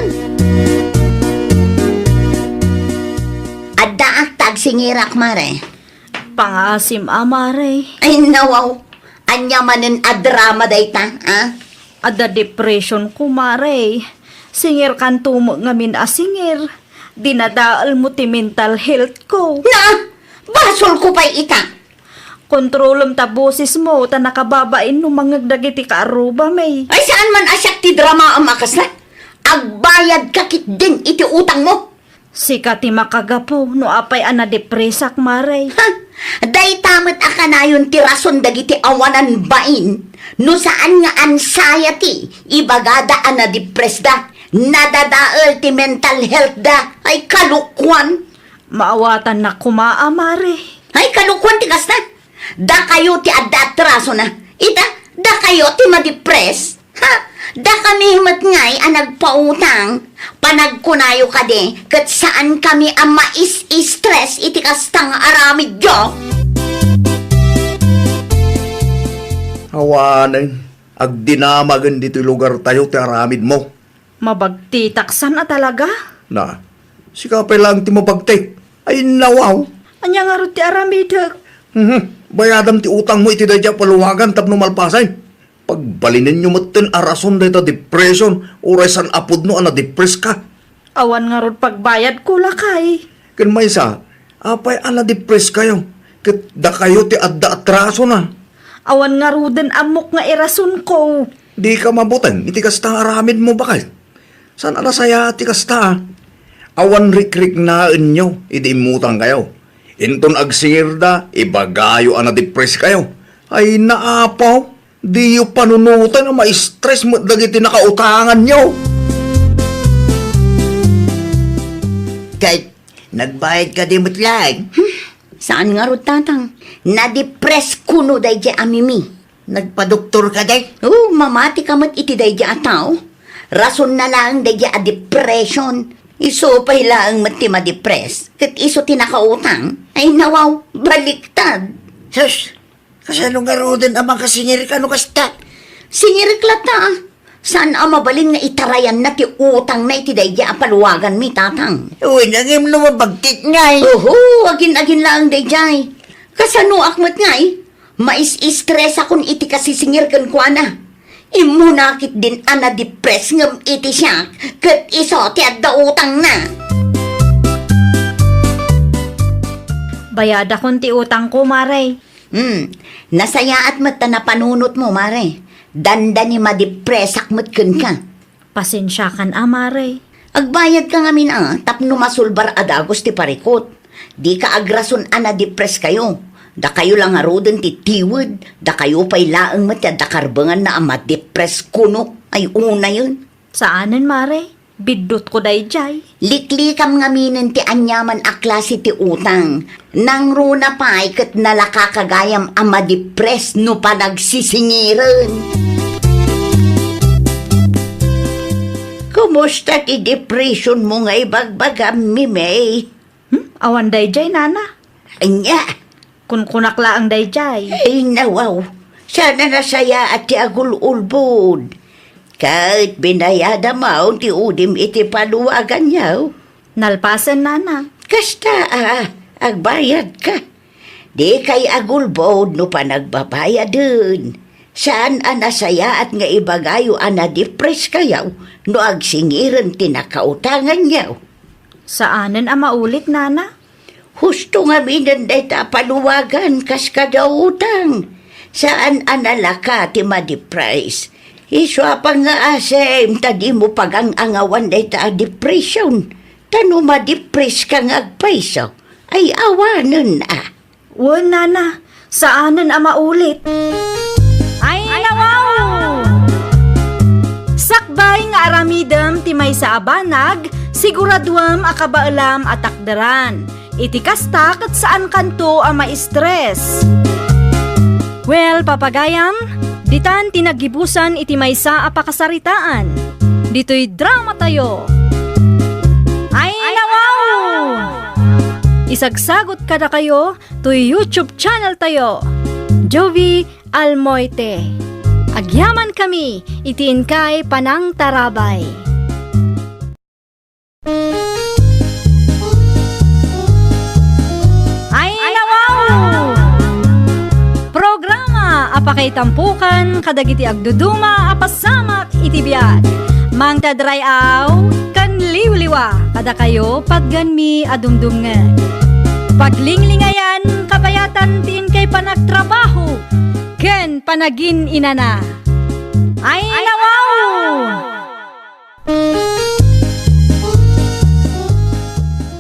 Addaak ta agsingirak, mare. Pangaasim a, mare. Ay, nawaw. Ania manen a drama dayta, a? Adda depression ko, mare. Singirkanto met ngamin a singir. Dinadaelmo ti mental health ko. Na! Basolko pay ita! Kontrolem ta bosesmo ta nakababain no mangngeg dagiti kaarrubami. Ay, saan man a siak ti dramaem a kasla? Agbayadka ketdin iti utangmo. Sika ti makagapu no apay a nadepresak, mare. Ha? Dayta met a kanayon ti rason dagiti awanan bain no saan nga anxiety, ibagada a nadepressda, nadadael ti mental healthda. Ay, kalokuan! Maawatannak koma a, mare. Ay, kalokuan ti kasta! Dakayo ti adda a trasona. Ita, dakayo ti ma-depress. Ha? Dakami met ngay a nagpautang. Panagkunayo kadi, ket saankami a mais-stress iti kasta nga aramidyo. Awanen, agdinamagen ditoy lugartayo ti aramidmo. Mabagtitak san a talaga? Na, sika pay laeng ti mabagtik. Ay, nawaw. Ania ngarud ti aramidek? Mhm. Bayadam ti utangmo iti daydiay a paluwagan tapno malpasen. Pagbalinenyo metten a rason dayta depression, uray saan a pudno a nadepress ka. Awan ngarud pagbayadko, lakay. Ken maysa, apay a nadepress kayo? Ket dakayo ti adda a trasona. Awan ngaruden ammok nga irasonko. Dika mabuteng iti kasta nga aramidmo, baket. Saan a nasayaat ti kasta? Awan rikriknaenyo idi immutangkayo. Inton agsingirda, ibagayo a nadepress kayo. Ay, naapaw, diyo panunoten a ma-stress met dagiti nakautanganyo. Ket nagbayad kadi met laeng? Hmm, saan ngarud, tatang? Nadepress kuno daydiay a Mimi. Nagpadoktor kadi? Oo, mamati ka met iti daydiay a tao. Rasonna laeng daydiay a depression. Isu pay laeng met ti madepress. Ket isu ti nakautang. Ay, nawaw, baliktad. Sus, kasano ngaruden a makasingir kano kasta? Singirek latta, a. Saan a mabalin nga itarayanna ti utangna iti daydiay a paluwaganmi, tatang? Uy, ngem no mabagtik ngay. Oho, agin-agin laeng daydiay. Kasanoak met ngay? Mais-stressakon iti kasisingir kenkuana. Immuna ketdin a nadepress ngem iti siak, ket isu ti adda utangna. Bayadakon ti utangko, mare. Hmm, nasayaat met ta napanunotmo, mare. Dandani madepressak met kenka. Pasensiakan a, mare. Agbayadka ngamin a, tapno masulbar a dagus ti parikut. Dika agrason a nadepress kayo. Dakayo la ngaruden ti tiwed, dakayo pay laeng met ti adda karbenganna a madepress kuno. Ay, unayen. Saanen, mare. Biddutko daydiay. Liklikam ngaminen ti aniaman a klase ti utang. Nangruna pay ket nalaka ka gayam a madepress no panagsisingiren. Kumusta ti depressionmo nga ibagbagam, Mimey? Hmm? Awan daydiay, nana. Ania? Kunkunak laeng daydiay. Ay, nawaw. Saan a nasayaat ti agul-ulbod. Ket binayadam ti udim iti paluwaganyo. Nalpasen, nana. Kasta a, agbayadka. Dikay agulbod no panagbabayaden. Saan a nasayaat nga ibagayo a nadepress kayo no agsingiren ti nakautanganyo. Saanen a maulit, nana. Husto ngaminen dayta a paluwagan kas kada utang. Saan a nalaka ti madepress. Isu a pangngaasim ta dimo pagang-angawan dayta a depression. Ta no madepress ka nga agpayso, ay awanen a. Wen, nana, saanen a maulit. Aramidem ti maysa a banag, siguraduem a kabaelam a takderan. Iti kasta ket saankanto a ma-stress. Well, papagayam, ditan ti naggibusan iti maysa a pakasaritaan. Ditoy dramatayo. Ay, nawaw! Isagsagot kadakayo toy YouTube channel tayo, Jovie Almoite. Agyamankami iti inkay panangtarabay. Ay, nawaw! Programa a pakaitampukan kadagiti agduduma a pasamak iti biag. Mangted ray-aw ken liwliwa kadakayo patgenmi a dumdumngeg. Paglinglingayan, kabayatan ti inkay panagtrabaho ken panagin-inana. Ay, nawaw!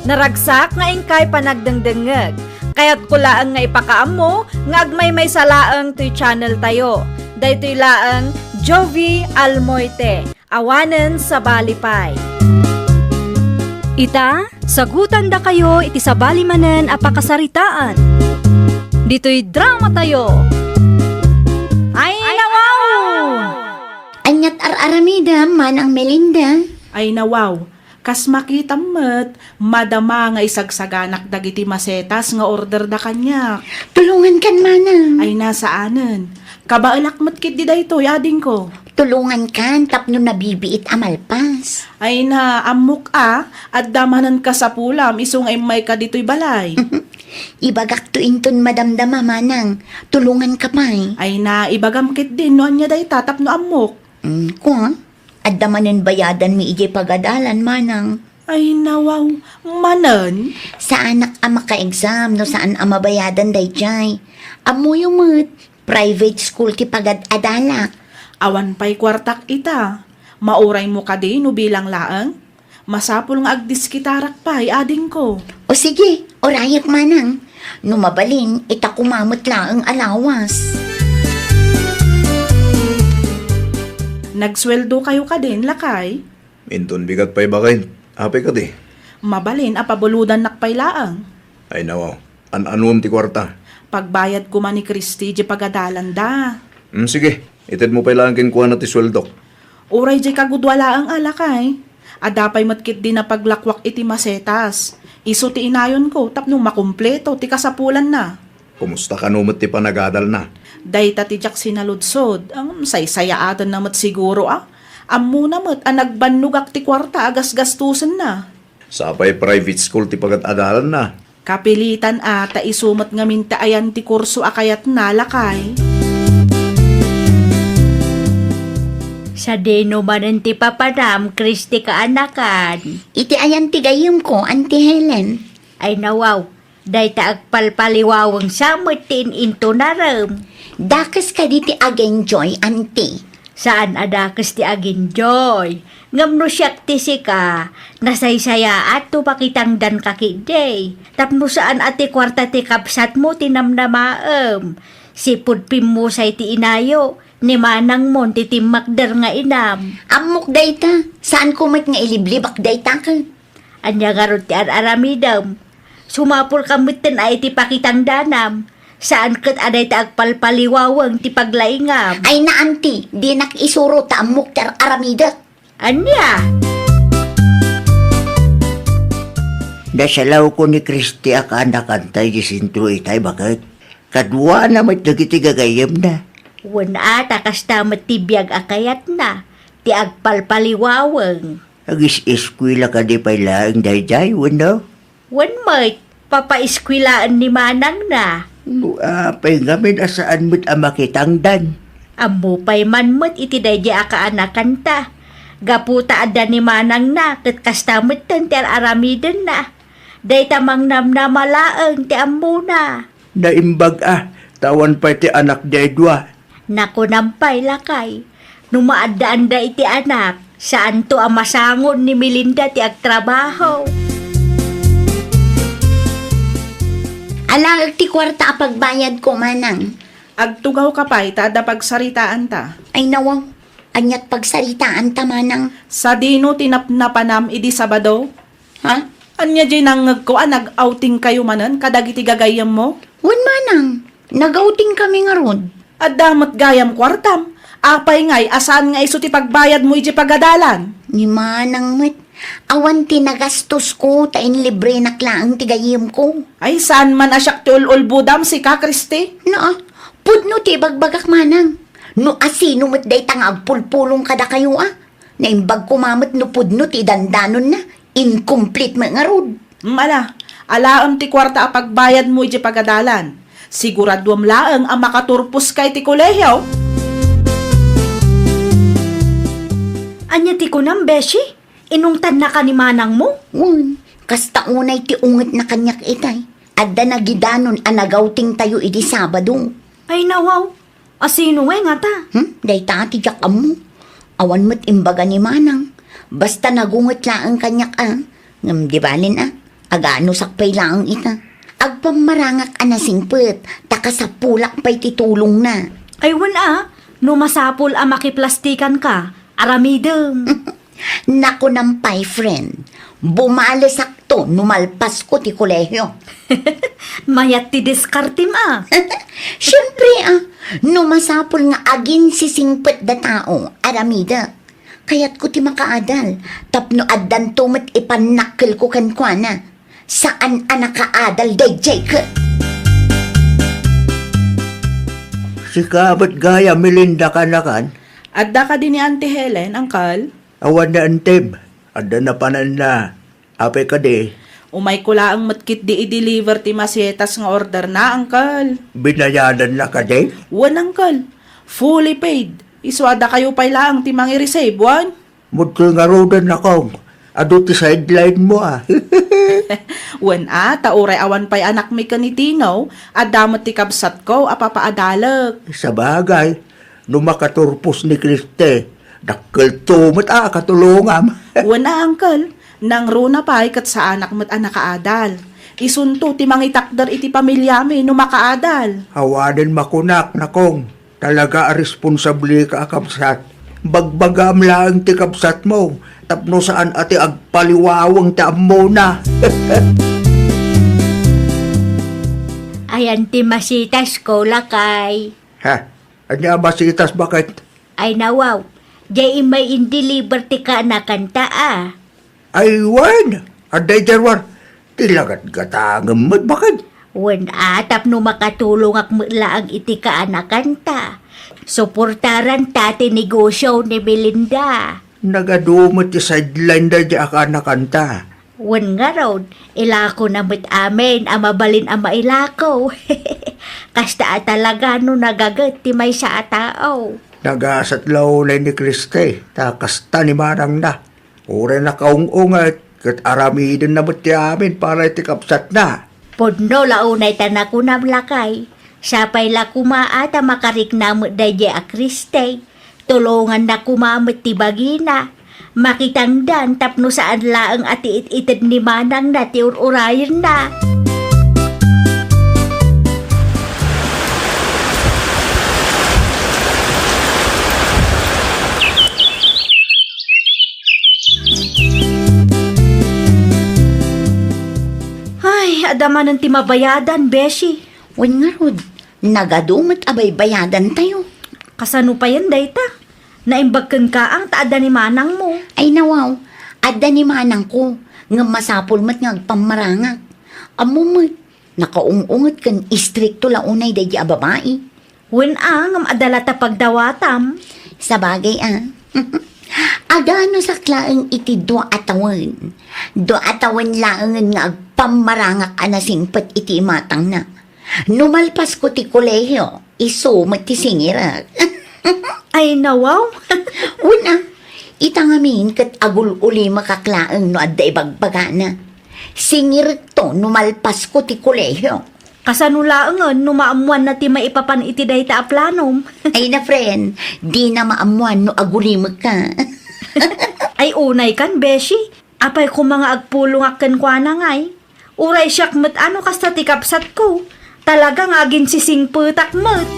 Naragsak nga inkay panagdengdengngeg. Kayatko laeng nga ipakaammo nga agmaymaysa laeng toy channel tayo. Daytoy laeng Jovie Almoite. Awanen sabali pay. Ita, sagutandakayo iti sabali manen a pakasaritaan. Ditoy dramatayo. Ay, nawaw! Aniat ar-aramidem, Manang Melinda? Ay, nawaw. Kas makitam met, madama nga isagsaganak dagiti masetas nga orderda kaniak. Tulongankan, Manang. Ay, na, saanen. Kabaelak met ketdi daytoy, adingko. Tulongankan tapno nabibiit a malpas. Ay na, ammok a, adda manen kasapulam isu nga immayka ditoy balay. Ibagakto inton madamdama, Manang. Tulonganka pay. Ay na, ibagam ketdin no ania dayta tapno ammok. Mm, kua, adda manen bayadanmi idiay pagadalan, Manang. Ay, nawaw, manen? Saanak a maka-exam no saan a mabayadan daydiay. Ammoyo met, private school ti pagad-adalak. Awan pay kuartak ita. Mauraymo kadi no bilang laeng? Masapul nga agdiskitarak pay, adingko. O sige, urayak, Manang. No mabalin, ita koma met laeng a lawas. Nagsueldokayo kadin, lakay? Inton bigat pay baket, apay kadi? Mabalin a pabulodannak pay laeng. Ay, nawaw. An-anuem ti kuarta? Pagbayad koma ni Christy di pagadalanda. Mm, sige, itedmo pay laeng kenkuana ti sueldok. Uray diay kagudua laeng a, lakay. Adda pay met ketdi napaglakuak iti masetas. Isu ti inayonko tapno makumpleto ti kasapulanna. Kumusta kano met ti panagadalna? Dayta ti diak sinaludsod. Am, saysayaatenna met siguro a. Ammona met a nagbannogak ti kuarta a gasgastosenna. Sapay private school ti pagad-adalanna. Kapilitan a, ta isu met ngamin ti ayan ti kurso a kayatna, lakay. Sadino manen ti papanam, Kristi kaanakan? Iti ayan ti gayyemko, Auntie Helen. Ay, nawaw, dayta agpalpaliwaweng sa met ti in-intunarem. Dakes kadi ti agenjoy, Auntie? Saan a dakes ti agenjoy. Ngem no siak ti sika, nasaysayaat no makitangdanka ketdi. Tapno saan a ti kuarta ti kabsatmo ti namnamaem. Sipud pimmusay ti inayo, ni manangmon ti timmakder nga inam. Ammok dayta, saanko met nga iliblibak dayta ket. Ania ngarud ti ar-aramidem? Sumapulka metten a iti pakitangdanam. Saan ket a dayta agpalpaliwaweng ti paglaingam. Ay na, Auntie, dinak isuro ta ammok ti ar-aramidek. Ania? Nasalawko ni Kristi a kaanakanta idiay sentro itay, baket. Kaduana met dagiti gagayyemna. Wen a, ta kasta met ti biag a kayatna, ti agpalpaliwaweng. Agis-eskuela kadi pay laeng daydiay, wenno? Wen met, papaeskuelaen ni manangna. No apay ngamin a saan met a makitangdan? Ammo pay man met iti daydiay a kaanakanta. Gapu ta adda ni manangna ket kasta metten ti ar-aramidenna. Dayta mangnamnama laeng ti ammona. Naimbag a, ta awan pay ti anak diay dua. Nakunam pay, lakay, no maaddaanda iti anak, saanto a masangon ni Melinda ti agtrabaho. Alaek ti kuarta a pagbayadko, manang. Agtugawka pay ta adda pagsaritaanta. Ay, nawaw. Ania't pagsaritaanta, manang? Sadino ti napnapanam idi Sabado? Ha? Ania diay nangngegko a nag-outingkayo manen kadagiti gagayyemmo? Wen, manang, nag-outingkami ngarud. Adda met gayam kuartam. Apay ngay a saan nga isu ti pagbayadmo idiay pagadalan? Ni manang met, awan ti nagastosko ta inlibrenak laeng ti gayyemko. Ay, saan man a siak ti ul-ulbodam, sika, Kristi? Naa, pudno ti ibagbagak, manang. No asino met dayta nga agpulpulong kadakayo a? Naimbag koma met no pudno ti dandanonna, incomplete met ngarud. Mm, ala, alaem ti kuarta a pagbayadmo idiay pagadalan. Siguraduem laeng a makaturposka iti kolehio. Ania ti kunam, Beshi? Inungtannaka ni manangmo? Wen, kasta unay ti ungetna kaniak itay. Adda nagidanon a nag-outingtayo idi Sabado. Ay, nawaw. Asino ngay ngata? Hmm? Dayta ti diak ammo. Awan met imbaga ni manang. Basta nagunget laeng kaniak a. Ngem di balin a. Aganusak pay laeng ita. Agpammarangak a nasingpet, ta kasapulak pay ti tulongna. Ay, wen a, no masapul a makiplastikanka, aramidem. Nakunam pay, friend, bumalesakto no malpasko ti kolehio. Mayat ti diskartem a. Siempre a, no masapul nga aginsisingpet da tao, aramidek. Kayatko ti makaadal, tapno addanto met ipannakkelko kenkuana. Saan a nakaadal daydiay ket. Sika met gayam, Melinda, kaanakan? Adda kadi ni Auntie Helen, Uncle? Awan ni Antem. Adda napananna. Apay kadi? Umayko laeng met ketdi i-deliver ti masetas nga orderna, Uncle. Binayadanna kadi? Wen, Uncle. Fully paid. Isu a dakayo pay laeng ti mangi-receive, wen? Mudtoy ngaruden, Nakong. Adu ti sideline mo, a. Wen a, ta uray awan pay anakmi ken ni Tino, adda met ti kabsatko a papaadalek. Sabagay, no makaturpos ni Kriste, dakkelto met a katulongam. Wen a, Uncle, nangruna pay ket saanak met a nakaadal. Isunto ti mangitakder iti pamiliami no makaadal. Awanen makunak, Nakong. Talaga a responsableka a kabsat. Bagbagaam laeng ti kabsatmo, tapno saan a ti agpaliwaweng ti ammona. Ayan ti masitasko, lakay. Ha? Ania a masitas, baket? Ay, nawaw. Diay immay in-deliver ti kaanakanta, a. Ay, wen, adda idiay ruar. Ti lagatgatangem met, baket. Wen a, tapno makatulongak met laeng iti kaanakanta. Suportaranta ti negosio ni Melinda. Nagadu met ti sideline daydiay a kaanakanta. Wen ngarud, ilakona met amin a mabalin a mailako. Kasta a talaga no nagaget ti maysa a tao. Nagasat la unay ni Kriste, ta kasta ni manangna. Uray nakaung-unget, ket aramidenna met ti amin para iti kabsatna. Pudno la unay ta nakunam, lakay. Sapay la koma a ta makarikna met daydiay a Kriste. Tulonganna koma met ti bagina. Makitangdan tapno saan laeng a ti it-ited ni manangna ti ur-urayenna. Ay, adda manen ti mabayadan, Beshi. Wen ngarud, nagadu met a baybayadantayo. Kasano payen dayta? Naimbag kenka, ang, ta adda ni manangmo. Ay, nawaw, adda ni manangko, ngem masapul met nga agpammarangak. Ammo met, nakaung-unget ken istrikto la unay daydi a babai. Wen a, ngem adda la ta pagdawatam. Sabagay a. Aganusak laeng iti dua a tawen. Dua a tawen laengen nga agpammarangak a nasingpet iti imatangna. No malpasko ti kolehio, isu met ti singirek. Ay, nawaw. Wen a, ita ngamin ket agul-ulimekak laeng no adda ibagbagana. Singirekto no malpasko ti kolehio. Kasano laengen no maammoanna ti maipapan iti dayta a planom? Ay na, friend, dina maammoan no agulimekka. Ay, unay kan, Beshi. Apay koma nga agpulongak kenkuana ngay? Uray siak met a no kasta ti kabsatko. Talaga nga aginsisingpetak met.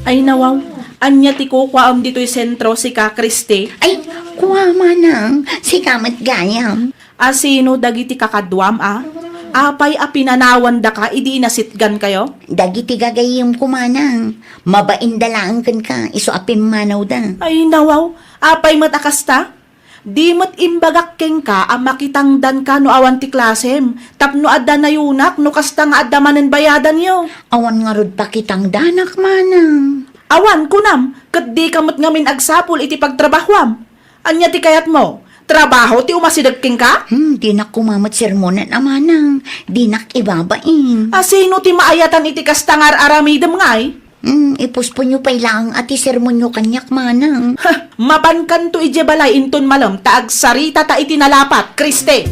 Ay nawaw, ania ti kukuaem ditoy sentro, sika, Kristi? Ay, kua, manang, sika met gayam. A sino dagiti kakaduam a? Apay a pinanawandaka idi inasitgankayo? Dagiti gagayyemko, manang. Mabainda laeng kenka, isu a pimmanawda. Ay nawaw, apay met a kasta? Di met imbagak kenka a makitangdanka no awan ti klasem, tapno adda nayunak no kasta nga adda manen bayadanyo. Awan ngarud pakitangdanak, manang. Awan, kunam, ket dika met ngamin agsapul iti pagtrabahuam. Ania ti kayatmo? Trabaho ti umasideg kenka? Hmm, dinak koma met sermonan a manang. Dinak ibabain. A sino ti maayatan iti kasta nga ar-aramidem ngay? Hmm, ipusponyo pay laeng a ti sermonyo kaniak, manang. Ha, mapankanto idiay balay inton malem ta agsaritata iti nalapat, Kristi!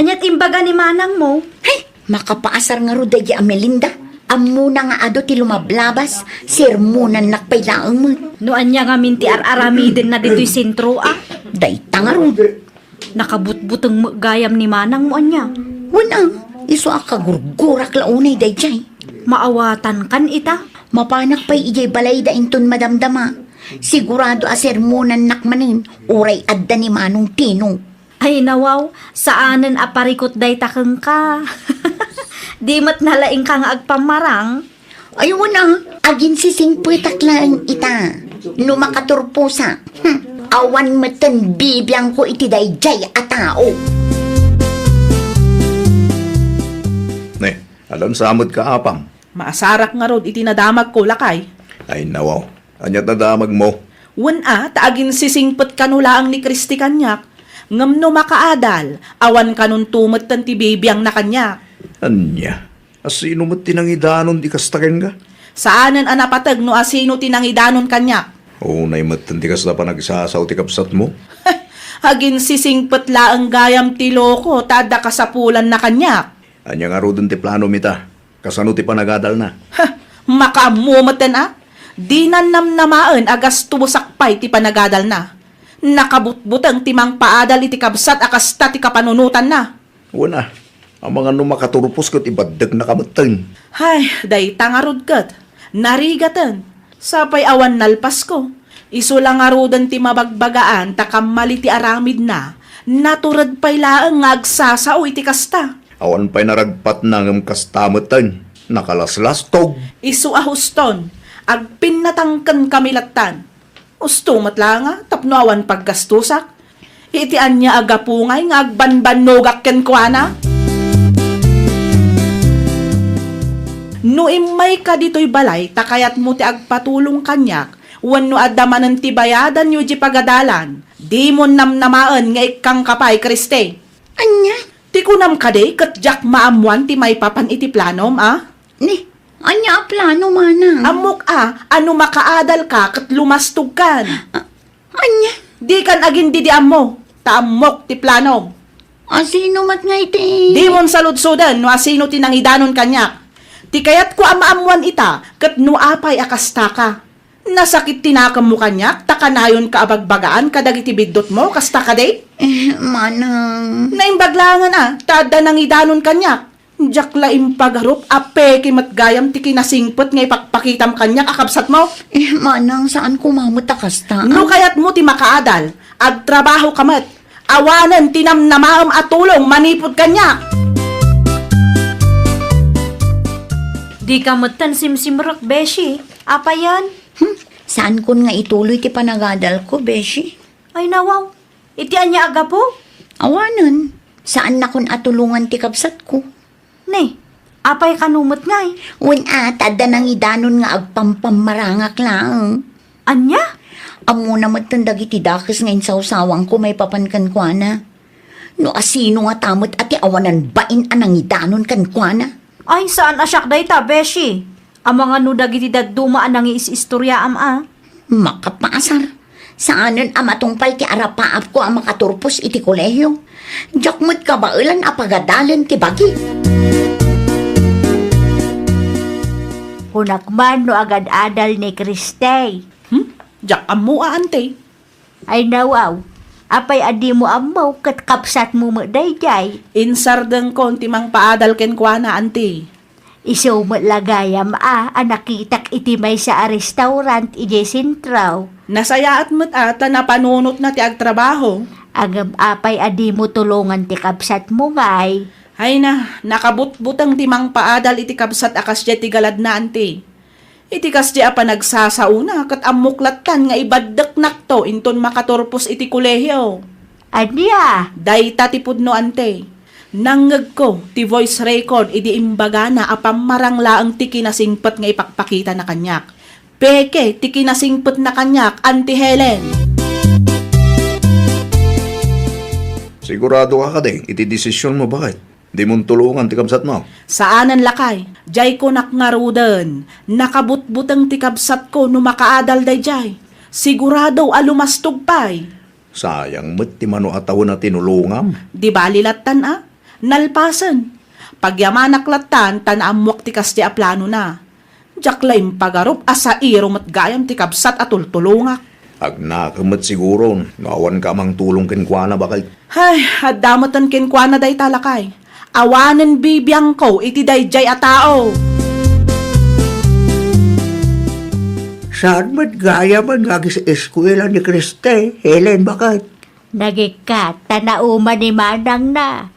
Ania ti imbaga ni manangmo? Hay, makapaasar ngarud daydi a Melinda. Ammona nga adu ti lumablabas, sermonannak pay laeng met. No ania ngamin ti ar-aramidenna ditoy sentro a? Dayta ngarud. Nakabutbuteng met gayam ni manangmo ania? Wen a, isu a kagurgurak la unay daydiay. Maawatankan ita? Mapanak pay idiay balayda inton madamdama. Sigurado a sermonannak manen, uray adda ni Manong Tino. Ay nawaw, saanen a parikut dayta kenka. Di met nalaingka nga agpammarang. Ay, wen a, aginsisingpetak laeng ita. No makaturposak, hmm, awan metten bibiangko iti daydiay a tao. Ne, alansa met ka, apam? Maasarak ngarud iti nadamagko, lakay. Ay, nawaw. Ania ti nadamagmo? Wen a, ta aginsisingpet kano laeng ni Kristi kaniak. Ngem no makaadal, awan kanonto metten ti bibiangna kaniak. Ania? A sino met ti nangidanon ti kasta kenka? Saanen a napateg no a sino ti nangidanon kaniak. Unay metten ti kasta panagsasao ti kabsatmo? Aginsisingpet laeng gayam ti loko ta adda kasapulanna kaniak. Ania ngaruden ti planom ita? Kasano ti panagadalna? Ha! Makaammo metten a? Dinan namnamaen a gastosak pay ti panagadalna. Nakabutbuteng ti mangpaadal iti kabsat a kasta ti kapanunotanna. Wen a, amangan no makaturpos ket ibaddeknaka metten. Hay, dayta ngarud ket narigaten. Sapay awan nalpasko. Isu la ngaruden ti mabagbagaan ta kammali ti aramidna. Natured pay laeng nga agsasao iti kasta. Awan pay naragpatna ngem kasta metten. Nakalaslastog. Isu a huston. Agpinnatangkenkami lattan. Usto met la nga tapno awan paggastosak. Iti ania a gapu ngay nga agbanbannogak kenkuana? No immayka ditoy balay ta kayatmo ti agpatulong kaniak wenno adda manen ti bayadanyo idiay pagadalan, dimon namnamaen nga ikkangka pay, Kristi. Ania? Ti kunam kadi ket diak maammoan ti maipapan iti planom a? Ni, ania a plano, manang? Ammok a, a no makaadalka ket lumastogkan. A-, ania? Dikan agin-didiammo, ta ammok ti planom. A sino met nga iti? Dimon saludsoden no asino ti nangidanon kaniak. Ti kayatko a maammoan ita, ket no apay a kastaka. Nasakit ti nakemmo kaniak ta kanayonka a bagbagaan kadagiti biddutmo, kasta kadi? Eh, manang. Naimbag laengen a, ta adda nangidanon kaniak. Diak la impagarup a peke met gayam ti kinasingpet nga ipakpakitam kaniak a kabsatmo. Eh, manang, saan koma met a kasta. No kayatmo ti makaadal, agtrabaho ka met. Awanen ti namnamaem a tulong manipud kaniak. Dika metten simsimrek, beshi. Apayen? Hmm, saankon nga ituloy ti panagadalko, beshi. Ay, nawaw. Iti ania a gapu? Awanen. Saannakon a tulongan ti kabsatko. Ne, apay kano met ngay? Wen a, ta adda nangidanon nga agpampammarangak laeng. Ania? Ammona metten dagiti dakes nga insawsawangko maipapan kenkuana. No asino ngata met a ti awanan bain a nangidanon kenkuana? Ay, saan a siak dayta, beshi. Amangan no dagiti dadduma a nangiis-istoriaam a. Makapaasar. Saanen a matungpal ti arapaapko a makaturpos iti kolehio. Diak met kabaelan a pagadalen ti bagi. Kunak man no agad-adal ni Kristay. Hmm? Diak ammo a, anti. Ay, nawaw. Apay a dimo ammo ket kabsatmo met daydiay? Insardengkon ti mangpaadal kenkuana, anti. Isu met la gayam a, a nakitak iti maysa a restaurant idiay sentro. Nasayaat met a ta napanunotna ti agtrabaho. Ngem apay a dimo tulongan ti kabsatmo ngay? Ay na, nakabutbuteng ti mangpaadal iti kabsat a kasdiay ti galadna, anti. Iti kasdiay a panagsasaona, ket ammok lattan nga ibaddeknakto inton makaturpos iti kolehio. Ania? Dayta ti pudno, anti. Nangngegko ti voice record idi imbagana a pammarang laeng ti kinasingpet nga ipakpakitana kaniak. Peke ti kinasingpetna kaniak, Anti Helen. Sigurado ka kadi iti desisionmo, baket? Dimon tulongan ti kabsatmo? Saanen, lakay. Diay kunak ngaruden, nakabutbuteng ti kabsatko no makaadal daydiay. Sigurado a lumastog pay. Sayang met ti mano a tawen a tinulongam. Di bali lattan a. Nalpasen. Pagyamanak lattan ta naammuak ti kasdi a planona. Diak la impagarup a sairo met gayam ti kabsat a tultulongak. Agnakem met siguro no awan ka a mangtulong kenkuana, baket. Hay, adda meten kenkuana dayta, lakay. Awanen bibiangko iti daydiay a tao. Saan met gayam nga agis-eskuela ni Kriste, Helen, baket? Nagikkat, ta nauma ni manangna.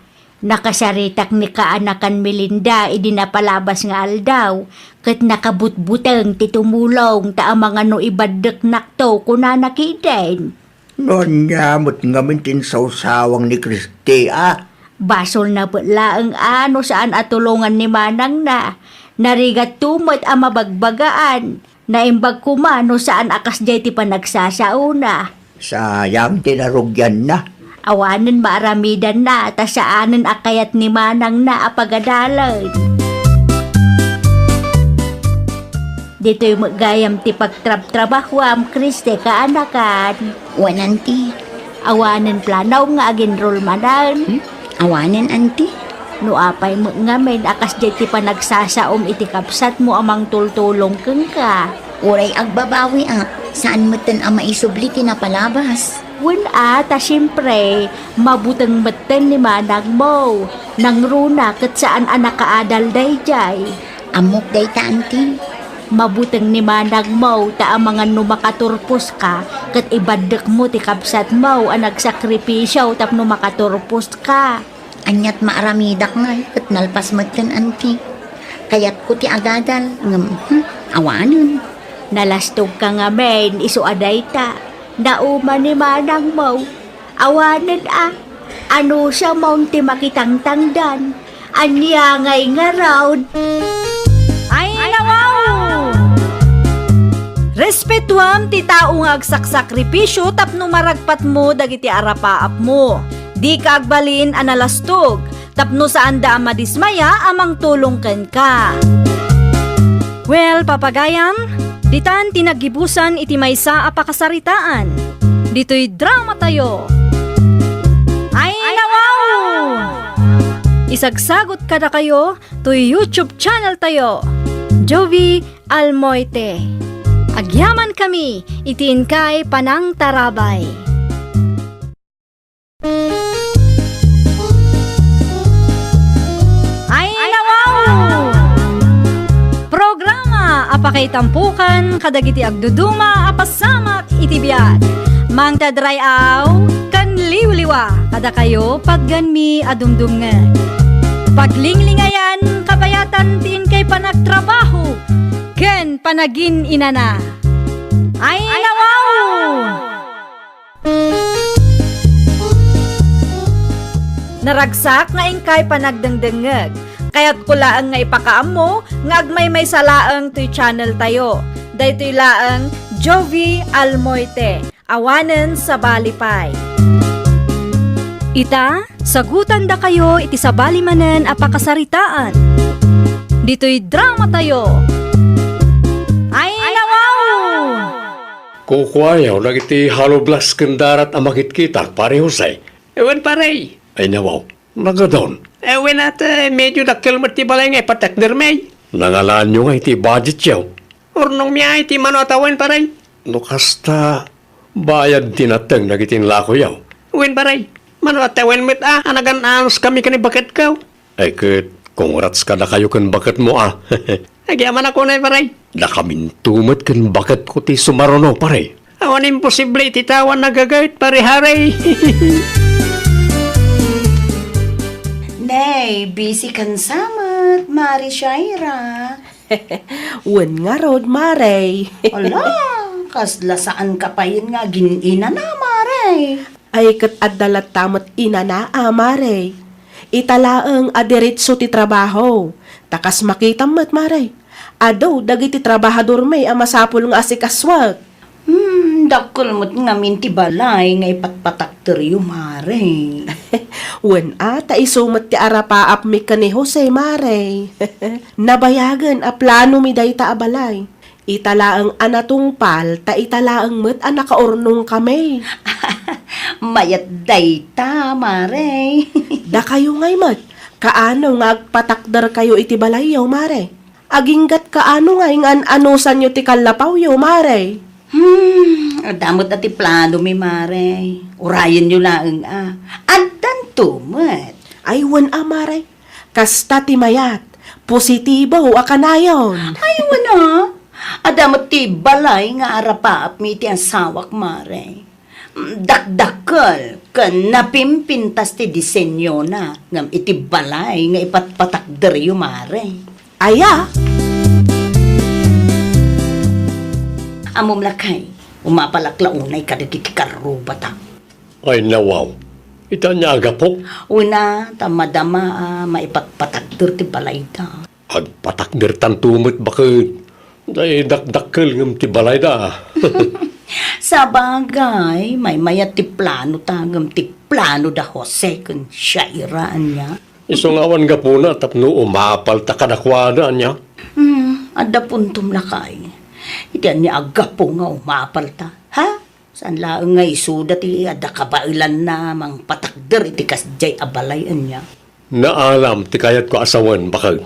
Nakasaritak ni kaanakan Melinda idi napalabas nga aldaw, ket nakabutbuteng ti tumulong ta amangan no ibaddeknakto, kunana ketdin. No ania met ngamin ti insawsawang ni Kriste a? Basolna met laeng a no saan a tulongan ni manangna. Narigatto met a mabagbagaan. Naimbag koma no saan a kasdiay ti panagsasaona. Sayang ti narugianna. Awanen maaramidanna ta saanen a kayat ni manangna a pagadalen. Ditoy met gayam ti pagtrabtrabahuam, Kriste, kaanakan. Wen, anti. Awanen planom nga aginrul manen? Hmm? Awanen, anti. No apay met ngamin a kasdiay ti panagsasaom iti kabsatmo a mangtultulong kenka? Uray agbabawi a, saan metten a maisubli ti napalabas. Wen a, ta siempre, mabuteng metten ni manangmo. Nangruna ket saan a nakaadal daydiay. Ammok dayta, anti. Mabuteng ni manangmo ta amangan no makaturposka, ket ibaddekmo ti kabsatmo a nagsakripisio tapno makaturposka. Aniat maaramidak ngay ket nalpas metten, anti. Kayatko ti agadal, ngem, hmm, awanen. Nalastogka ngamin, isu a dayta. Nauma ni manangmo. Awanen a, anusamon ti makitangtangdan. Ania ngay ngarud? Ay, nawaw! Respetuam ti tao nga agsaksakripisio tapno maragpatmo dagiti arapaapmo. Dika agbalin a nalastog. Tapno saanda a madismaya a mangtulong kenka. Well, papagayam, ditan ti naggibusan iti maysa a pakasaritaan. Ditoy drama tayo. Ay, nawaw! Isagsagot kadakayo toy YouTube channel tayo, Jovi Almoite. Agyaman kami iti inkay panangtarabay. Ay, nawaw! Programa a pakaitampukan kadagiti agduduma a pasamak iti biag. Mangted ray-aw ken liwliwa kadakayo, patganmi a dumdumngeg. Paglinglingayan, kabayatan ti inkay panagtrabaho ken panagin-inana. Ay, nawaw! Naragsak nga inkay panagdengdengngeg. Kayatko laeng nga ipakaammo nga agmaymaysa laeng toy channel tayo. Daytoy laeng Jovi Almoite. Awanen sabali pay. Ita, sagutandakayo iti sabali manen a pakasaritaan. Ditoy drama tayo. Ay, nawaw! Kukuayo dagiti haloblas ken darat a makitkitak, Pare Jose. Wen, pare. Ay, nawaw. Nagadon. Eh, wen, at, eh, medyo dakkel met ti balay nga ipatakdermi. Nangalaanyo nga iti budgetyo? Urnongmi a iti mano a tawen, pare. No kasta, bayad ti nateng dagiti inlakoyo. Wen, pare. Mano a tawen met a, a nagan-anos kami ken ni baketko. Ay ket, Congrats kadakayo ken baketmo, a. Agyamanak unay, pare. Dakaminto met ken baketko ti sumaruno, pare. Awan imposible iti tao a nagaget, pare Harry. Nay, busy kan sa met, Mare Shaira. Wen ngarud, Mare. Ala, kasla saan ka payen nga agin-inana, Mare. Ay, ket adda latta met inana a, Mare. Ita laeng a diretso ti trabaho. Ta kas makitam met, Mare, adu dagiti trabahadormi a masapul nga asikasuek. Hmm, dakkel met ngamin ti balay nga ipatpatakderyo, Mare. Wen a, ta isu met ti arapaapmi ken ni Jose, Mare. Nabayagen a planomi dayta a balay. Ita laeng a natungpal, ta ita laeng met a nakaurnongkami. Mayat dayta, Mare. Dakayo ngay met, kaano nga agpatakderkayo iti balayyo, Mare? Aginggat kaano ngay nga an-anusanyo ti kallapawyo, Mare? Hmm, adda met a ti planomi, Mare. Urayenyo laeng a. Addanto met. Ay, wen a, Mare. Kasta ti mayat, positibo a kanayon. Ay, wen a. Adda met ti balay nga arapaapmi iti asawak, Mare. Dakdakkel ken napimpintas ti disenyona ngem iti balay nga ipatpatakderyo, Mare. Aya? Ammom lakay, umapalak la unay kadagiti karrubata. Ay, nawaw. Ita ania a gapu? Wen a, ta madama a maipatpatakder ti balayda. Agpatakdertanto met baket. Tay dakdakkel ngem ti balayda. Sabagay, maymayat ti planota ngem ti plano da Jose ken Shaira ania. Isu nga awan gapuna tapno umapalta kadakuada ania. Hmm, adda puntom lakay. Iti ania a gapu nga umapalta, ha? Saan laeng nga isuda ti adda kabaelanna mangpatakder iti kasdiay a balay ania? Naalam ti kayatko a sawen, baket.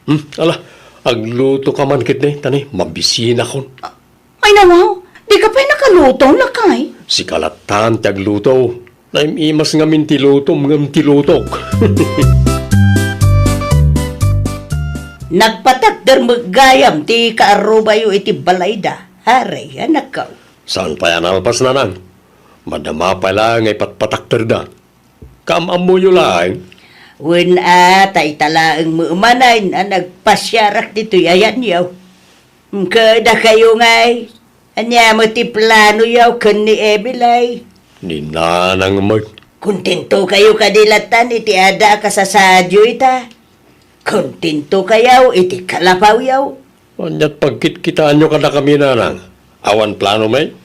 Hmm, ala, aglutoka man ketdi, ta ni, mabisinakon. Ay, nawaw, dika pay nakaluto, lakay. Sika lattan ti agluto. Naim-imas ngamin ti lutom ngem ti lutok. Nagpatakder met gayam ti kaarrubayo iti balayda, Harry, anakko. Saan pay a nalpas, nanang? Madama pay laeng nga ipatpatakderda. Kaam-ammoyo laeng? Wen a, ta ita laeng met manen a nagpasiarak ditoy ayanyo. Kadakayo ngay, ania met ti planoyo ken ni Emily? Ni nanang met. Kontentokayo kadi lattan iti adda a kasasaadyo ita? Kontentokayo iti kalapawyo? Ania't pagkitkitaanyo kadakami, nanang? Awan planomi?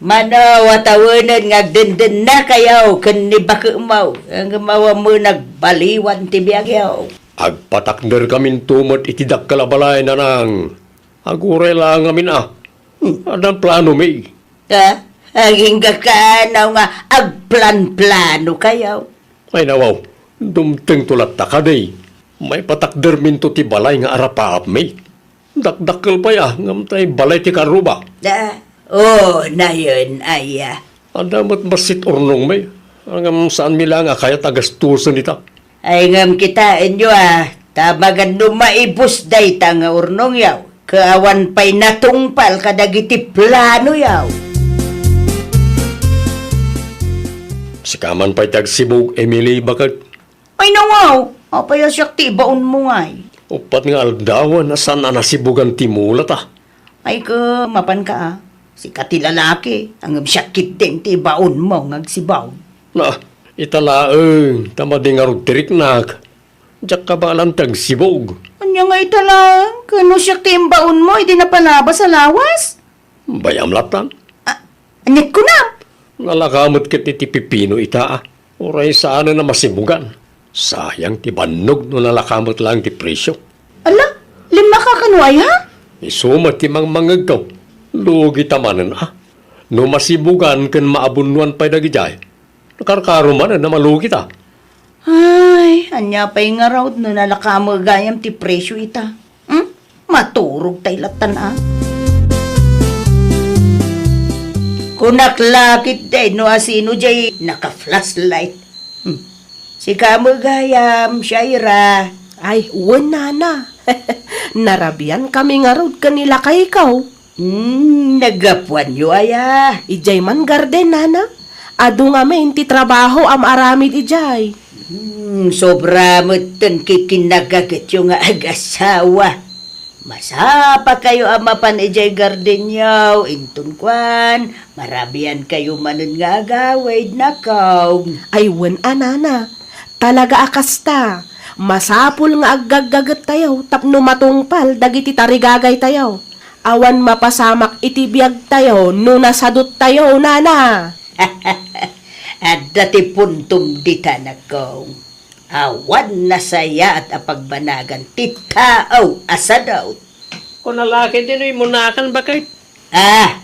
Mano a tawenen nga agdendennakayo ken ni baketmo, ngem awan met nagbaliwan ti biagyo. Agpatakderkaminto met iti dakkel a balay, nanang. Aguray laeng ngamin a. Hmm. Addan planomi. Ha? Agingga kaano nga agplanplanokayo? Ay, nawaw, dumtengto latta kadi. Maipatakderminto ti balay nga arapaapmi. Dakdakkel pay a, ngem tay balay ti karruba. Ah, oh, nayon, aya. Adda met bassit urnongmi. Ngem saanmi laeng a kayat a gastusen ita. Ay, ngem kitaenyo a, ta maganno maibus dayta nga urnongyo, ket awan pay natungpal kadagiti planoyo. Sika man pay ti agsibug, Emily, baket. Ay, nawaw! Apay a siak ti ibaonmo ngay? Uppat nga aldawen a saan a nasibugan ti mulata. Ay, ket mapanka a. Sika ti lalaki, ngem siak ketdin ti ibaonmo nga agsibug. Na, ita laeng, ta madi ngarud ti riknak. Diak kabaelan ti agsibug. Ania nga ita laeng? Ket no siak ti imbaonmo idi napalabas a lawas? Bay-am lattan. Ah, ania't kunam? Nalaka met ket iti pipino ita a. Uray saanen a masibugan. Sayang ti bannog no nalaka met laeng ti presio. Ala, limmaka kano aya? Isu met ti mangmangngegko. Lugita manen a. No masibugan ken maabunnoan pay dagidiay, nakarkaro manen a malugita. Ay, ania pay ngarud no nalaka met gayam ti presio ita? Hmm? Maturog tay lattan a. Kunak la ketdi no asino diay naka-flashlight. Hmm. Sika met gayam, Shaira. Ay, wen, nana. Narabian kami ngarud ken ni lakayko. Hmm, naggapuanyo aya? Idiay man garden, nana. Adu ngamin ti trabaho a maaramid idiay. Hmm, sobra met ten kikinagagetyo nga agasawa. Masapakayo a mapan idiay gardenyo, inton kuan, marabian kayo manen nga agawid, nakaw. Ay, wen a, nana. Talaga a kasta. Masapul nga aggaggagettayo tapno matungpal dagiti tarigagaytayo. Awan mapasamak iti biagtayo no nasaduttayo, nana. Adda ti puntom dita, nakaw. Awan nasayaat a pagbanagan ti tao a sadut. Kuna la ketdi no immunakan, baket. Ah!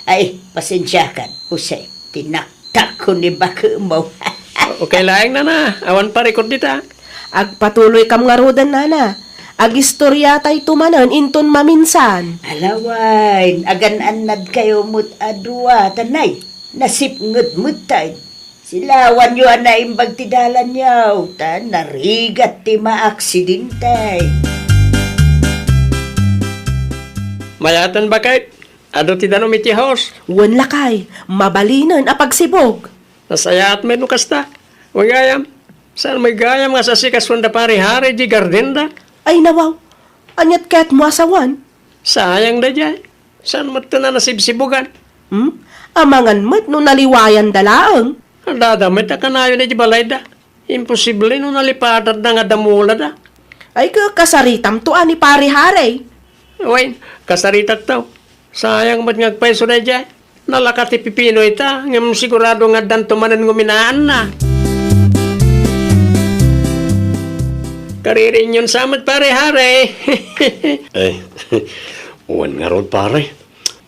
Ay, pasensiakan, Jose. Tinaktakko ni bakemo. Okay laeng, nana. Awan parikut dita. Agpatuloykam ngaruden, nana. Agistoriatayto manen inton maminsan. Ala wen, agan-annadkayo met a dua, tanay. Nasipnget metten. Silawanyo a naimbag ti dalanyo, ta narigat ti maaksidente. Mayaten, baket. Adu ti danum iti host. Wen, lakay, mabalinen a pagsibug. Nasayaat met no kasta. Wen gayam, saan met gayam nga sasikasoen da Pare Harry di gardenda? Ay, nawaw. Aniat kayatmo a sawen? Sayang daydiay. Saan met ten a nasibsibugan? Hmm? Amangan met no naliwayanda laeng. Adda met a kanayon iti balayda. Imposible no nalipatatda nga damulada. Ay, ka-, kasaritamto a ni Pare Harry. Wen, kasaritakto. Sayang met nga agpayso daydiay. Nalaka ti pipino ita, ngem sigurado nga addanto manen nguminaanna. Kaririinyon sa met, Pare Harry. Eh, wen ngarud, pare.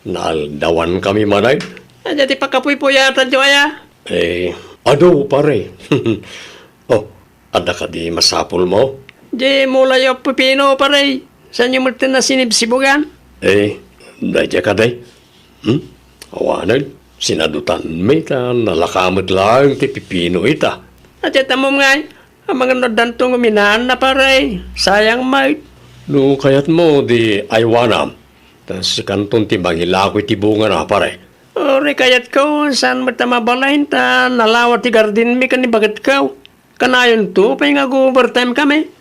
Naaldawankami manen. Adda ti pakapuypuyatanyo aya? Eh, adu, pare. Oh, adda kadi masapulmo? Di mulayo a pipino, pare. Saanyo met ten a sinibsibugan? Eh, daydiay kadi. Hmm? Awanen, sinadutanmi ta nalaka met laeng ti pipino ita. Ket ammom ngay, amangan no addanto nguminaanna, pare. Sayang met. No kayatmo, di aywanam. Ta sikanton ti mangilako iti bungana, pare. Uray kayatko, saan met a mabalin ta nalawa ti gardenmi ken ni baketko. Kanayonto pay nga ag-overtime kami.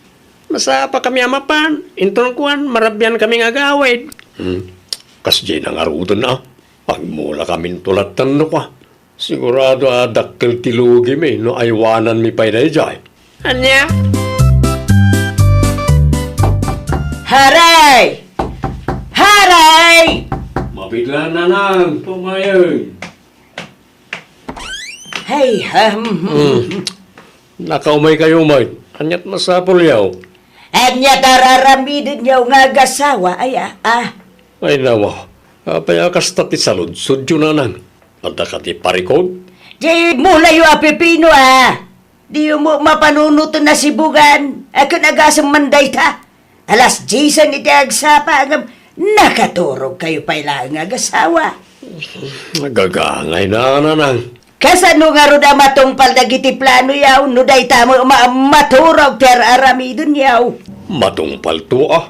Masapakami a mapan, inton kuan, marabian kami nga agawid. Hmm. Kasdiay na ngaruden a. Agmulakaminto latta no kua. Sigurado a dakkel ti lugimi no aywananmi pay daydiay. Ania? Haray! Haray! Mabigla, nanang, pumayag. Hey, ha, hmm, hmm, hmm. Hmm. Nakaumay kayo, Mike. Aniat masapulyo? Aniat araramidenyo nga agasawa, aya, ah? Ay, nawa. Apay a kasta ti saludsodyo, nanang? Adda kadi parikut? Di mulayo a pipino, ah. Diyo mo mapanunoten a sibugan. Akin agasem man dayta. Alas diesen iti agsapa, ngem nakaturog kayo pay laeng nga agasawa. Agagangay na, nanang. Kasano ngarud a matungpal dagiti planoyo, no dayta mo ma-, maturog ti ar-aramiden yaw? Matungpalto a.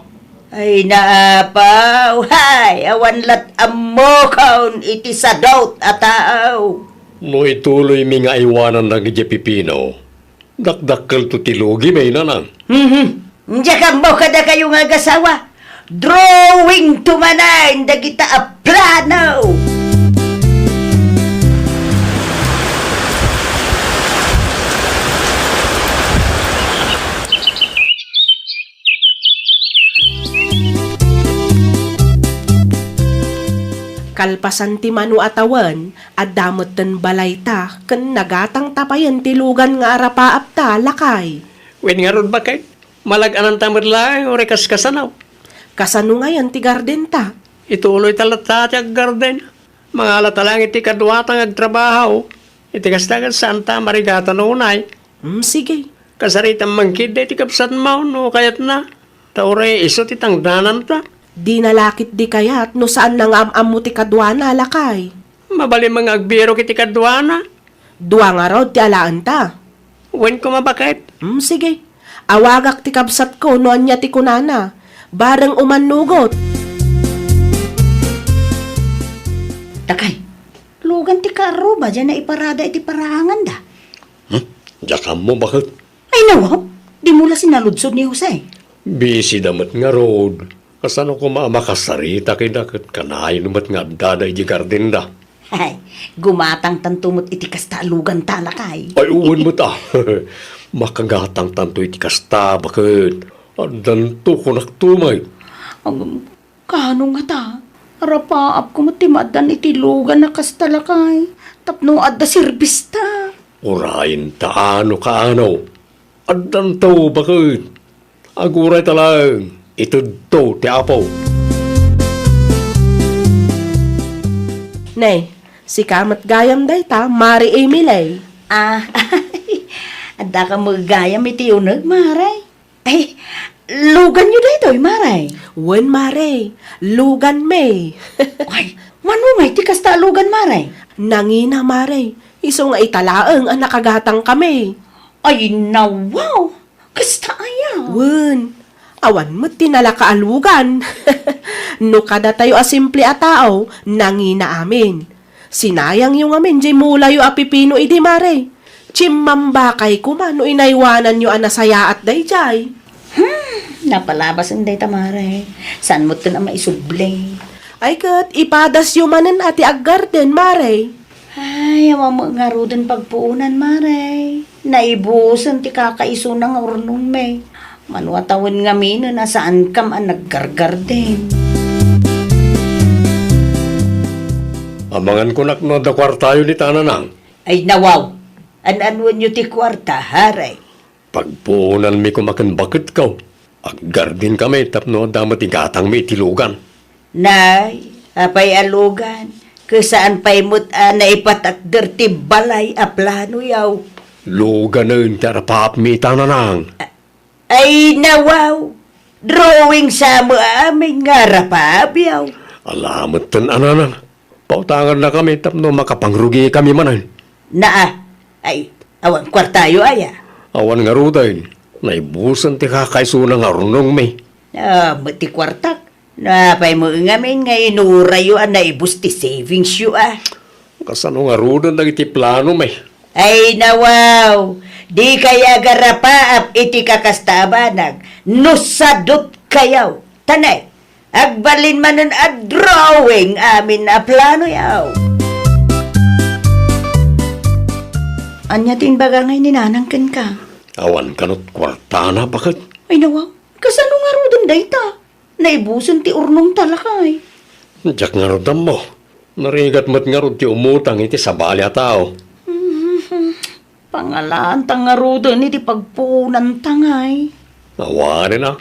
Ay, naapaw, hay, awan lat ammokon iti sadut a tao. No ituloymi nga aywanan dagiti pipino, dakdakkelto ti lugimi, nanang. Mhm. Diak ammo kadakayo nga agasawa. Drawing to manen dagita a plano. Kalpasan ti mano a tawen, adda metten balayta ken nagatangta payen ti lugan nga arapaapta, lakay. Wen ngarud, baket, malag-ananta met laeng uray kaskasano. Kasano ngayen ti gardenta? Ituloyta latta ti aggarden. Mangalata laeng iti kaduata nga agtrabaho. Iti kasta, ket saanta a marigatan unay. Hmm, sige. Kasaritam man ketdi iti kabsatmo no kayatna. Ta uray isu ti tangdananta. Dina la ketdi kayat no saanna nga am-ammo ti kaduana, lakay. Mabalin man nga agbirok iti kaduana. Dua ngarud ti alaenta. Wen koma, baket. Hmm, sige. Awagak ti kabsatko no ania ti kunana. Bareng umannugot. Dakay, lugan ti kaarruba diay naiparada iti paraanganda. Hmm? Diak ammo, baket. Ay, nawaw, dimo la sinaludsod ni Jose. Busy da met ngarud. Kasano koma a makasarita kida ket kanayon met nga addada iti gardenda? Ay, gumatangtanto met iti kasta a luganta, lakay. Ay, wen met a. Makagatangtanto iti kasta, baket. Addanto, kunakto met. Agam, kano ngata? Arapaapko met ti maaddan iti lugan a kasta, lakay. Tapno adda serbista. Urayen ta ano kaano. Addanto, baket. Agurayta laeng, itedto ti Apo. Nay, sika met gayam dayta, Mare Emily. Ah, addaka met gayam iti uneg, Mare. Ay, luganyo daytoy, Mare? Wen, Mare, luganmi. Ay, mano ngay ti kasta a lugan, Mare? Nangina, Mare, isu nga ita laeng a nakagatangkami. Ay, nawaw! Kasta aya? Wen, awan met ti nalaka a lugan. No kadatayo a simple a tao, nangina amin. Sinayangyo ngamin diay mulayo a pipino idi, Mare. Chimmambakay koma no inaywananyo a nasayaat daydiay. Hmm, napalabasen dayta, Mare. Saan metten a maisubli? Ay ket, ipadasyo manen a ti aggarden, Mare. Ay, awan met ngaruden pagpuonan, Mare. Naibusen ti kakaisuna nga urnongmi. Mano a tawen ngaminen a saankam a naggargarden. Amangan kunak no adda kuartayo dita, Nanang. Ay, nawaw. An-anuenyo ti kuarta, Mare? Pagpuonanmi koma ken baketko. Aggardenkami tapno adda met igatangmi iti lugan. Nay, apay a lugan? Ket saan pay met a naipatakder ti balay a planoyo? Luganen ti arapaapmi ita, Nanang. A-, ay, nawaw! Drawing sa met amin nga arapaapyo. Ala metten a, Nanang. Pautangannakami tapno makapangrugikami manen. Naa, ay, awan kuartayo aya? Awan ngaruden. Naibusen ti kakaisuna nga urnongmi. Ah, met ti kuartak. Napay met ngamin nga inurayo a naibus ti savingsyo, a? Kasano ngaruden dagiti planomi? Ay, nawaw! Dikay agarapaap iti kakasta a banag no sadutkayo. Tanay, agbalin manen a drawing amin a planoyo. Ania ti imbaga ngay ni Nanang kenka? Awan kanut kuartana, baket. Ay, nawaw! Kasano ngaruden dayta? Naibusen ti urnongta, lakay. Diak ngarud ammo. Narigat met ngarud ti umutang iti sabali a tao. Mhm. Pangalaanta ngaruden iti pagpuonanta ngay. Awanen a.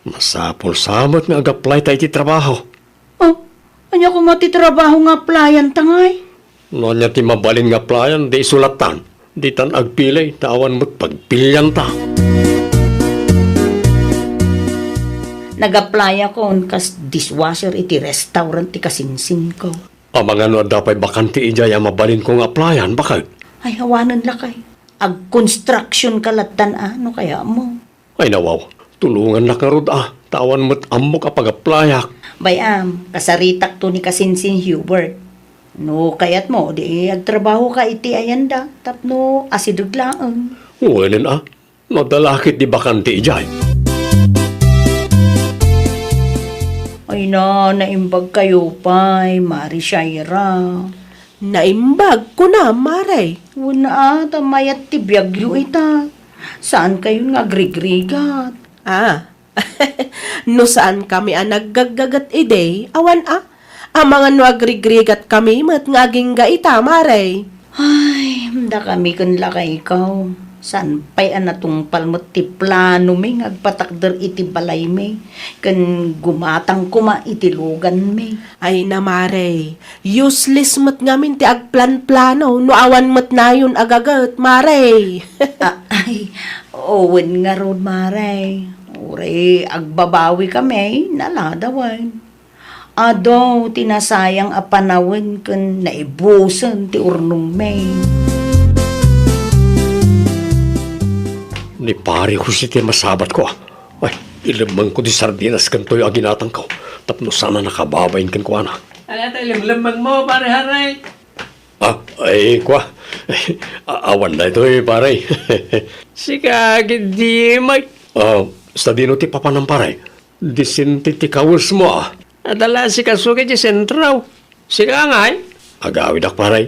Masapul sa met nga ag-applyta iti trabaho. Oh, ania koma ti trabaho nga applyanta ngay? No ania ti mabalin nga applyan, di isulattan. Ditan agpili, ta awan met pagpilianta. Nag-applyakon kas dishwasher iti restaurant ti kasinsinko. Amangan no adda pay bakante idiay a mabalinko nga applyan, baket? Ay, awanen lakay. Ag-construction ka lattan a, no kayatmo. Ay, nawaw, tulongannak ngarud a, ta awan met ammok a pag-applyak. Bay-am, kasaritakto ni kasinsin Hubert. No kayatmo, di agtrabahoka iti ayanda, tapno asideg laeng. Wenen a, no adda la ket di bakante idiay. Ay na, naimbagkayo pay, Mare Shaira. Naimbag, kuna, Mare. Wen a, ta mayat ti biagyo ita. Saankayon nga agrigrigat. Ah, no saankami a naggaggaget idi, awan a. Amangan no agrigrigatkami met nga agingga ita, Mare. Ay, dakami ken lakayko. Saan pay a natungpal met ti planomi nga agpatakder iti balaymi, ken gumatang koma iti luganmi. Ay na, Mare, useless met ngamin ti agplanplano no awan met nayon a gaget, Mare. Ah, ay, wen ngarud, Mare. Uray agbabawikami, naladawen. Adu ti nasayang a panawen ken naibusen ti urnongmi. Ni Pare Jose ti masabatko, a. Ay, ilemmengko ti sardinas ken toyo a ginatangko tapno saan a nakababain kenkuana. Ania ti ilemmengmo, Pare Haray? Ah, ay, kua. A-, awan daytoy, pare. Sika, giddi, Mike. Ah, sadino ti papanam, pare? Disente ti kawesmo, a. Adda la sika sugi ti sentro. Sika ngay? Agawidak, pare.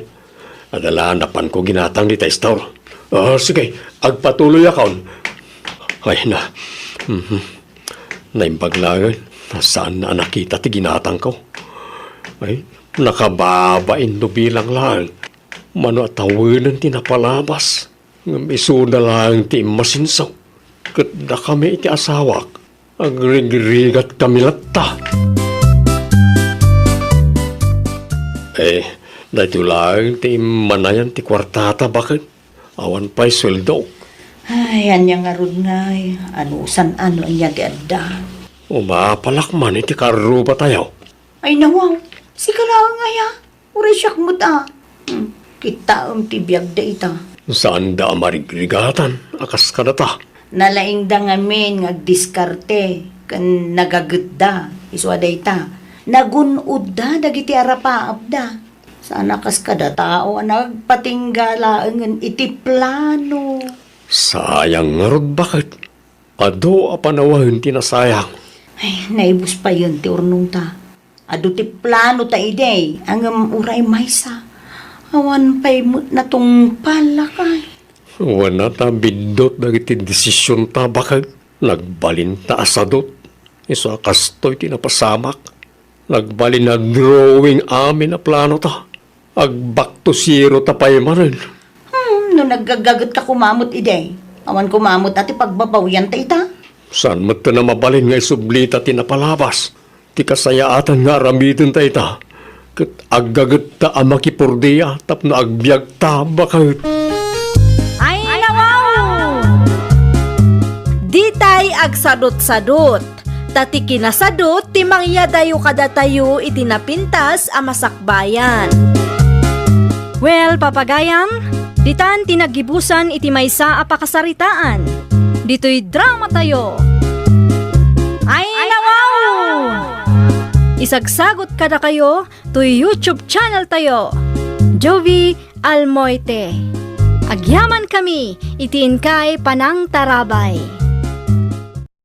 Adda la napanko ginatang dita store. Ah, sige, agpatuloyakon. Ay, na. Mhm. Naimbag laeng, saan a nakita ti ginatangko. Ay, nakababain no bilang laeng. Mano a tawenen ti napalabas. Ngem isuda laeng ti immasinso. Ket dakami iti asawak, agrigrigatkami latta. Eh, daytoy laeng ti immanayan ti kuartata, baket. Awan pay sueldo. Ay, ania ngarud ngay, anusan ano ania ti adda? Umapalak man iti karrubatayo. Ay, nawaw, sika laeng aya? Uray siak met a. Hmm, kitaem ti biagda ita. Saanda a marigrigatan a kas kadata. Nalaingda ngamin nga agdiskarte ken nagagetda, isu a dayta, nagun-odda dagiti arapaapda. Saan a kas kada tao a nagpatingga laengen iti plano. Sayang ngarud, baket. Adu a panawen ti nasayang. Ay, naibus payen ti urnongta. Adu ti planota idi, ngem uray maysa. Awan pay met natungpal, lakay. Wen a ta biddut dagiti desisionta, baket. Nagbalinta a sadut. Isu a kastoy ti napasamak. Nagbalin a drawing amin a planota. Ag-back to zero ta pay manen. Hmm, no naggaggagetka koma met idi, awan koma met a ti pagbabawianta ita. Saan met a mabalin nga isublita ti napalabas, ti kasayaatan nga aramidenta ita, ket aggagetta a makipordia tapno agbiagta, baket. Ay, nawaw! Ditay agsadutsadut. Ta ti kinasadut ti mangyadayo kadatayo iti napintas a masakbayan. Well, papagayam, ditan ti naggibusan iti maysa a pakasaritaan. Ditoy dramatayo. Ay, nawaw! Isagsagot kadakayo toy YouTube channeltayo, Jovi Almoite. Agyamankami iti inkay panangtarabay.